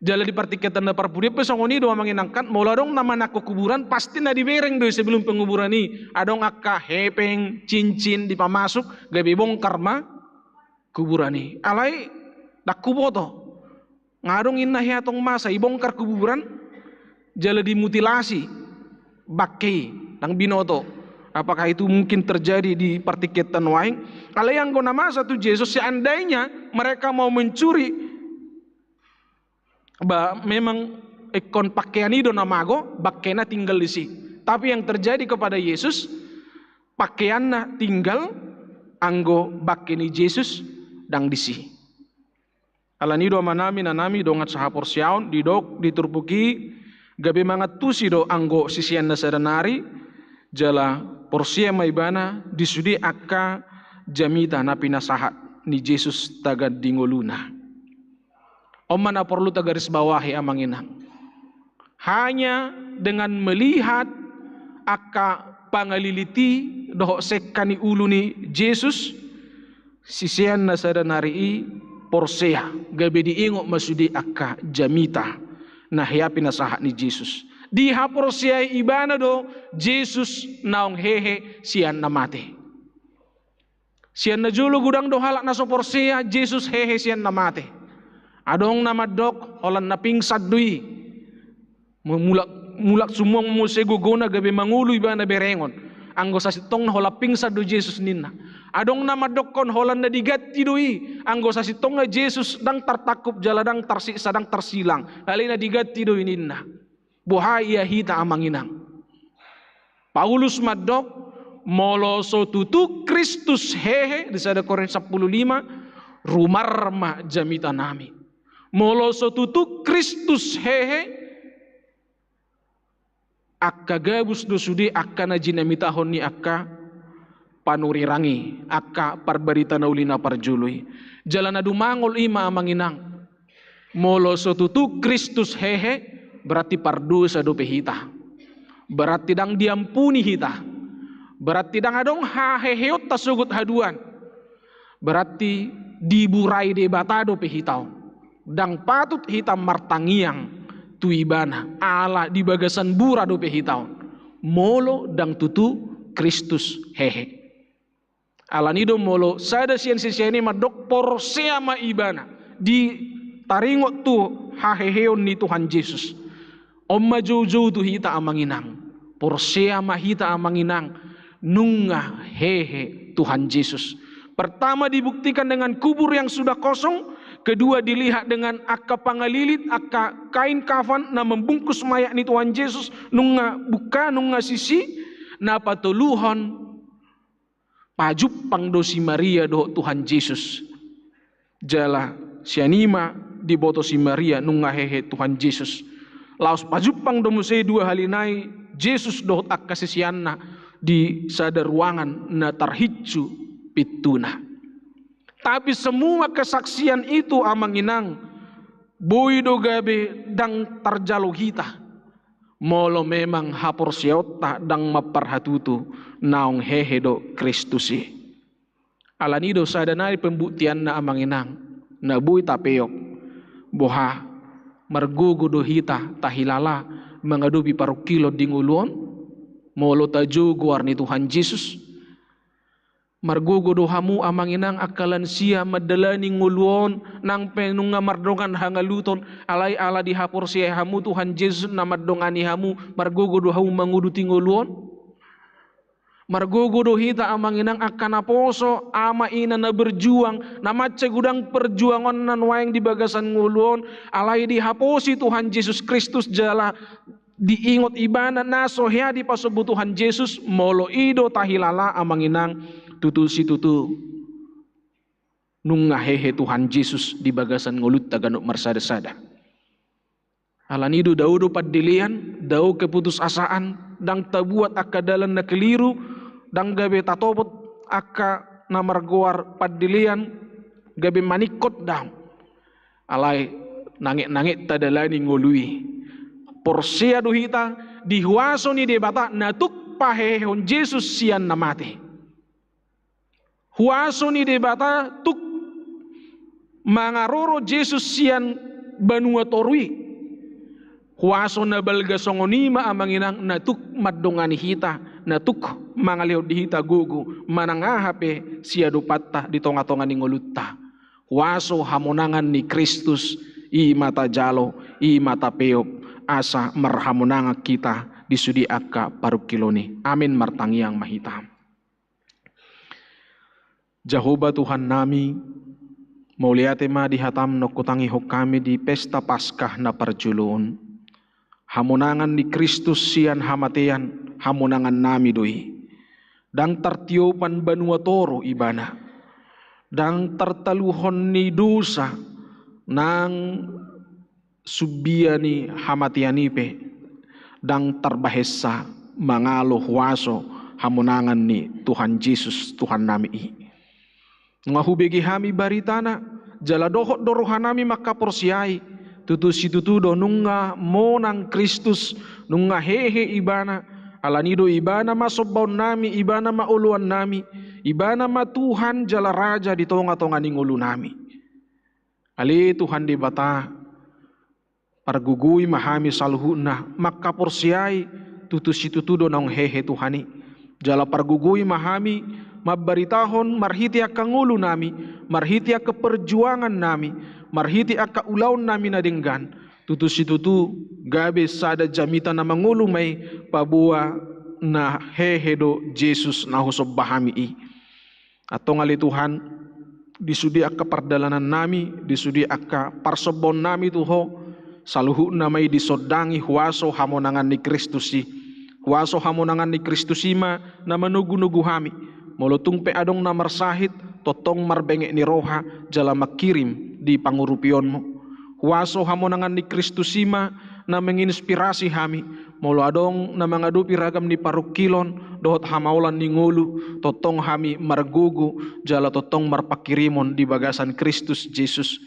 Jala di partingkian na parpudi pe songon i do amang inang kan, molo adong na manangko kuburan, pasti na dibereng do i sebelum penguburan i. Adong angka hepeng, cincin, dipamasuk, gabe bongkar ma kuburan i. Alai, ndang huboto. Nga adong inna hea tong masa, ibongkar kuburan, jala dimutilasi bangke i, ndang binoto. Apakah itu mungkin terjadi di partingkian nuaeng? Alai anggo na masa tu Jesus, seandainya mereka mau mencuri, ba, memang ingkon pakaian i do na mago, bangkena tinggal disi. Tapi yang terjadi kepada Yesus, pakaianna tinggal, anggo bangke ni Jesus ndang disi. Alani do amanami, inanami, dongan sahaporseaon, didok di turpuk i, gabe mangantusi do anggo sisean na sada nari, jala porsea ma ibana di sude angka jamita na pinasahat ni Jesus tagan di ngoluna. On ma na porlu tagarisbawahi, amang inang. Hanya dengan melihat angka pangalilit i dohot sengka ni ulu ni Jesus, sisean na sada nari i porsea, gabe diingot ma sude angka jamita na hea pinasahat ni Jesus. Dihaporseai ibana do Jesus naung hehe sian na mate. Sian na jolo godang do halak na so porsea Jesus hehe sian na mate. Adong na mandok holan na pingsan do i. Mu-, mulak, mulak sumong muse gogona gabe mangolu ibana berengon. Anggo sasintongna holan pingsan do Jesus ninna. Adong na mandokkon holan na diganti do i. Anggo sasintongna Jesus ndang tartangkup jala ndang tarsiksa, ndang tarsilang. Alai na diganti do i ninna. Boha ia hita, amang inang? Paulus mandok, molo so tutu Kristus hehe, di sada Korintus sampulu lima, rumar ma jamitanami. Molo so tutu Kristus hehe, angka gabus do sude angka na jinamitahon ni angka panurirang i, angka parbarita na uli na parjolo i. Jala na dumangol i ma, amang inang. Molo so tutu Kristus hehe, berarti pardosa dope hita. Berarti ndang diampuni hita. Berarti ndang adong haheheonta sogot haduan. Berarti diburai Debata dope hita on. Ndang patut hita martangiang tu Ibana, ala di bagasan bura dope hita on. Molo ndang tutu Kristus hehe. Alani do molo sada sian sisean i mandok porsea ma ibana, di taringot tu haheheon ni Tuhan Jesus. On ma joujou tu hita, amang inang. Porsea ma hita, amang inang, nunga hehe Tuhan Jesus. Pertama dibuktikan dengan kubur yang sudah kosong, kedua dilihat dengan angka pangalilit, angka kain kafan na mambungkus mayat ni Tuhan Jesus, nunga buka, nunga sisi, na patoluhon pajumpang do si Maria dohot Tuhan Jesus. Jala sian i ma diboto si Maria nunga hehe Tuhan Jesus. Laos pajumpang do muse dua hali nai Jesus dohot angka siseanna di sada ruangan na tarhinsu pintuna. Tapi semua kesaksian itu, amang inang, boi do gabe ndang tarjalo hita. Molo memang haporseaonta ndang mamparhatutu naung hehe do Kristus i. Alani do sada nai pembuktianna, amang inang, na boi tapeop. Boha, margogo do hita tahilala mangadopi parungkilon di ngolu on? Molo tajo goar ni Tuhan Jesus, margogo do hamu, amang inang, angka lansia mandalani ngolu on, nang pe nunga mardongan hangaluton, alai ala dihaporseai hamu Tuhan Jesus na mandongani hamu, margogo do hamu manguduti ngolu on? Margogo do hita, amang inang, angka naposo, ama ina na berjuang, na mansai godang perjuangonna nuaeng di bagasan ngolu on, alai dihaposi Tuhan Jesus Kristus jala diingot ibana na so hea dipasombu Tuhan Jesus, molo i do tahilala, amang inang, tutu situtu nunga hehe Tuhan Jesus di bagasan ngolunta ganup marsada-sada. Alani do dao do pandelean, dao keputusasaan, ndang tabuat angka dalan na keliru, ndang gabe tatopot angka na margoar pandelean, gabe maningkot ndang. Alai nanget-nanget tadalani ngolu i. Porsea do hita di huaso ni Debata na tuk pahehehon Jesus sian na mate. Huaso ni Debata tuk mangaroro Jesus sian banua toru i. Huaso na balga songon i ma, amang inang, na tuk mandongani hita, na tuk mangalehon di hita gogo manang aha pe siadopanta di tonga-tonga ni ngolunta. Huaso hamonangan ni Kristus, i ma tajalo, i ma tapeop, asa marhamonangan hita di sude angka parungkilon i. Amin. Martangiang ma hita. Jahowa Tuhannami, mauliate ma di hataM naung hutangihon hami di pesta Paskah na parjolo on. Hamonangan ni Kristus sian hamatean, hamonangannami do i. Ndang tartiopan banua toru Ibana. Ndang tartaluhon ni dosa, nang sumbia ni hamatean i pe, ndang tarbahensa mangalo huaso hamonangan ni Tuhan Jesus Tuhannami i. Nunga hubege hami baritana, jala dohot do rohanami mangkaporseai, tutu situtu do nunga monang Kristus, nunga hehe Ibana, alani do Ibana ma sombaonnami, Ibana ma oloannami, Ibana ma Tuhan jala Raja di tongatonga ni ngolunami. Ale Tuhan Debata, pargogoi ma hami saluhutna mangkaporseai, tutu situtu do naung hehe Tuhan i. Jala pargogoi ma hami mambaritahon marhite angka ngolunami, marhite angka perjuangannami, marhite angka ulaonnami na denggan, tutu situtu gabe sada jamita na mangolu ma i, paboa na hehe do Jesus na husomba hami i. Antong ale Tuhan, di sude angka pardalanannami, di sude angka parsombaonnami tu Ho, saluhutna ma i disondangi huaso hamonangan ni Kristus i. Huaso hamonangan ni Kristus i ma na manogunogu hami, molo tung pe adong na marsahit, tongtong marbenget ni roha jala mangkirim di pangurupionmu. Huaso hamonangan ni Kristus i ma na menginspirasi hami, molo adong na mangadopi ragam ni parungkilon dohot hamaolan ni ngolu, tongtong hami margogo jala tongtong marpangkirimon di bagasan Kristus Jesus.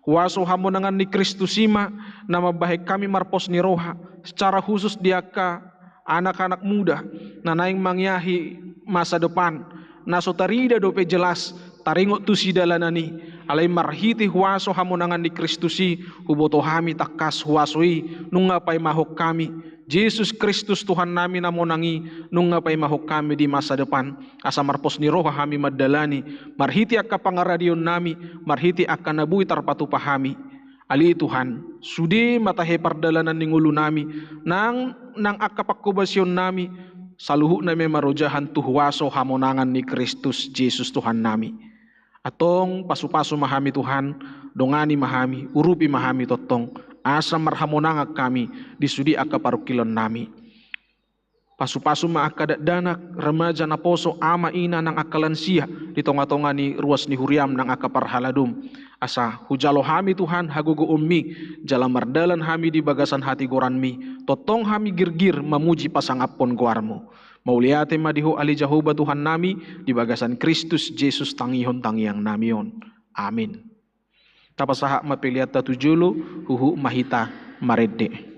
Huaso hamonangan ni Kristus i ma na mambahen hami marpos ni roha, secara khusus di angka anak-anak muda na naeng mangeahi masa depan, na so tarida dope jelas taringot tu sidalanan i, alai marhite huaso hamonangan ni Kristus i, huboto hami tangkas huaso i nunga paimahon hami. Jesus Kristus Tuhannami na monang i nunga paimahon hami di masa depan, asa marpos ni roha hami mandalani, marhite angka pangaradeonnami, marhite angka na boi tarpatupa hami. Ale Tuhan, sude ma tahe pardalanan ni ngolunami, nang, nang angka panghobasionami, saluhutna ma i marojahan tu huaso hamonangan ni Kristus Jesus Tuhannami. Antong pasupasu ma hami Tuhan, dongani ma hami, urupi ma hami tongtong, asa marhamonangan hami di sude angka parungkilonnami. Pasupasu ma angka dakdanak, remaja, naposo, ama, ina, nang angka lansia di tongatonga ni ruas ni huriaM nang angka parhaladom. Asa hujalo hami Tuhan hagogoonMi, jala mardalan hami di bagasan hatigoranMi, tongtong hami girgir mamuji pasangaphon goarMu. Mauliate ma di Ho ale Jahowa Tuhannami, di bagasan Kristus Jesus tangihon tangiangnami on. Amin. Tapasahat ma peleanta tu jolo, huhut ma hita marende.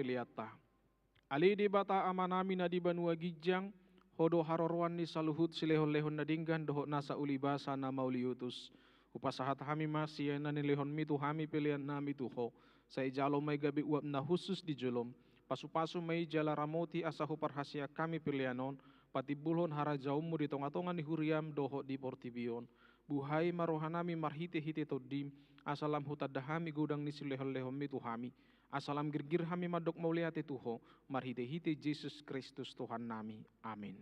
Liatta. Ale Debata Amanami na di banua ginjang, Ho do haroroan ni saluhut silehonlehon na denggan dohot nasa ulibasa na mauliutus. Hupasahat hami ma sian na nilehonmi tu hami peleannami tu Ho. Sai jalo ma i gabe uap na hushus di jolom. Pasupasu ma i jala ramoti asa huparhaseang hami pelean on, patimbulhon harajaonmu di tongatonga ni huriam dohot di portibi on. Buhai ma rohanami marhitehite Tondim, asa lam hutanda hami godang ni silehonlehonmi tu hami. Asa lam girgir hami mandok mauliate tu Ho, marhitehite Jesus Kristus Tuhannami. Amin.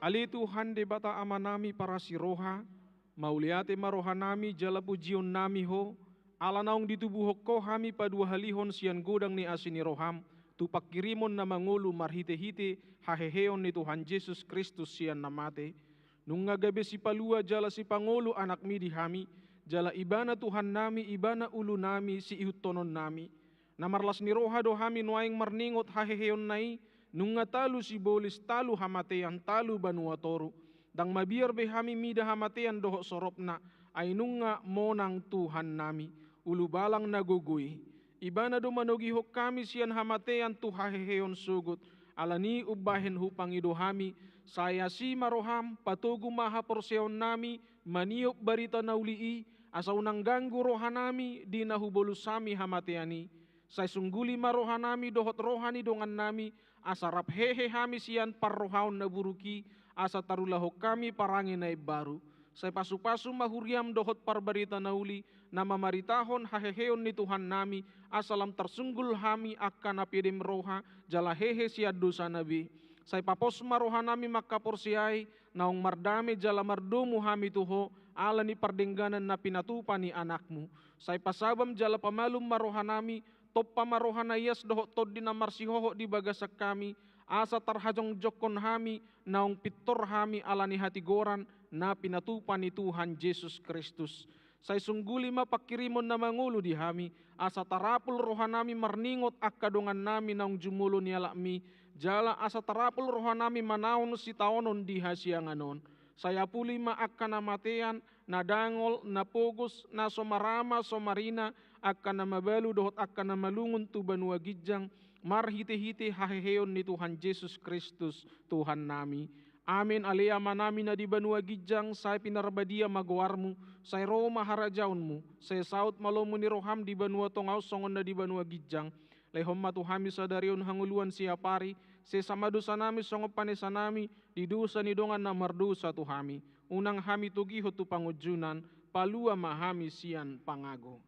Ale Tuhan Debata Amanami parasi roha, mauliate ma rohanami jala pujionnami Ho, ala naung ditubuhon Ho hami paduahalihon sian godang ni asi ni roham, tu pangkirimon na mangolu marhitehite haheheon ni Tuhan Jesus Kristus sian na mate. Nunga gabe sipalua jala sipangolu Anakmi di hami, jala Ibana Tuhannami, Ibana ulunami, siihuthononnami. Na marlas ni roha do hami nuaeng marningot haheheonna i, nunga talu sibolis, talu hamatean, talu banua toru. Ndang mabiar be hami mida hamatean dohot soropna, ai nunga monang Tuhannami, ulubalang na gogo i. Ibana do manogihon hami sian hamatean tu haheheon sogot, alani i umbahen hupangido hami, sai asi ma roham, patogu ma haporseaonnami, maniop barita na uli i, asa unang ganggu rohanami di na hubolus hami hamatean i. Sai sungguli ma rohanami dohot roha ni dongannami, asa rap hehe hami sian parrohaon na buruk i, asa tarulahon hami parange na imbaru. Sai pasupasu ma huriam dohot parbarita na uli, na mamaritahon haheheon ni Tuhannami, asa lam tarsunggul hami angka na pedem roha, jala hehe sian dosana be. Sai papos ma rohanami mangkaporseai, naung mardame jala mardomu hami tu Ho, ala ni pardengganan na pinatupa ni Anakmu. Sai pasabam jala pamalum ma rohanami, tompa ma roha na ias dohot tondi na marsihohot di bagasan hami, asa tarhajongjongkon hami, naung pintor hami ala ni hatigoran, na pinatupa ni Tuhan Jesus Kristus. Sai sungguli ma pangkirimon na mangolu di hami, asa tarapul rohanami marningot angka dongannami naung jumolo nialapmi, jala asa tarapul rohanami manaon sitaonon di hasiangan on. Sai apuli ma angka na matean, na dangol, na pogos, na so marama, so marina, angka na mabalu dohot angka na malungun tu banua ginjang, marhitehite haheheon ni Tuhan Jesus Kristus, Tuhannami. Amen. Ale Amanami na di banua ginjang, sai pinarbadia ma goarmu, sai ro ma harajaonmu, sai saut ma lomo ni roham di banua tonga on songon na di banua ginjang. Lehon ma tu hami sadari on hangoluan siapari, sesa ma dosanami songon panesanami di dosa ni dongan na mardosa tu hami. Unang hami togihon tu pangunjunan, palua ma hami sian pangago.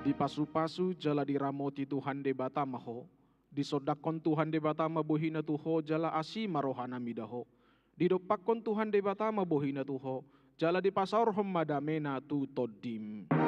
Dipasupasu jala diramoti Tuhan Debata ma ho. Disondangkon Tuhan Debata ma bohina tu ho jala asi ma rohana mida ho. Didompakkon Tuhan Debata ma bohina tu ho jala dipasaorhon ma damena tu tondim.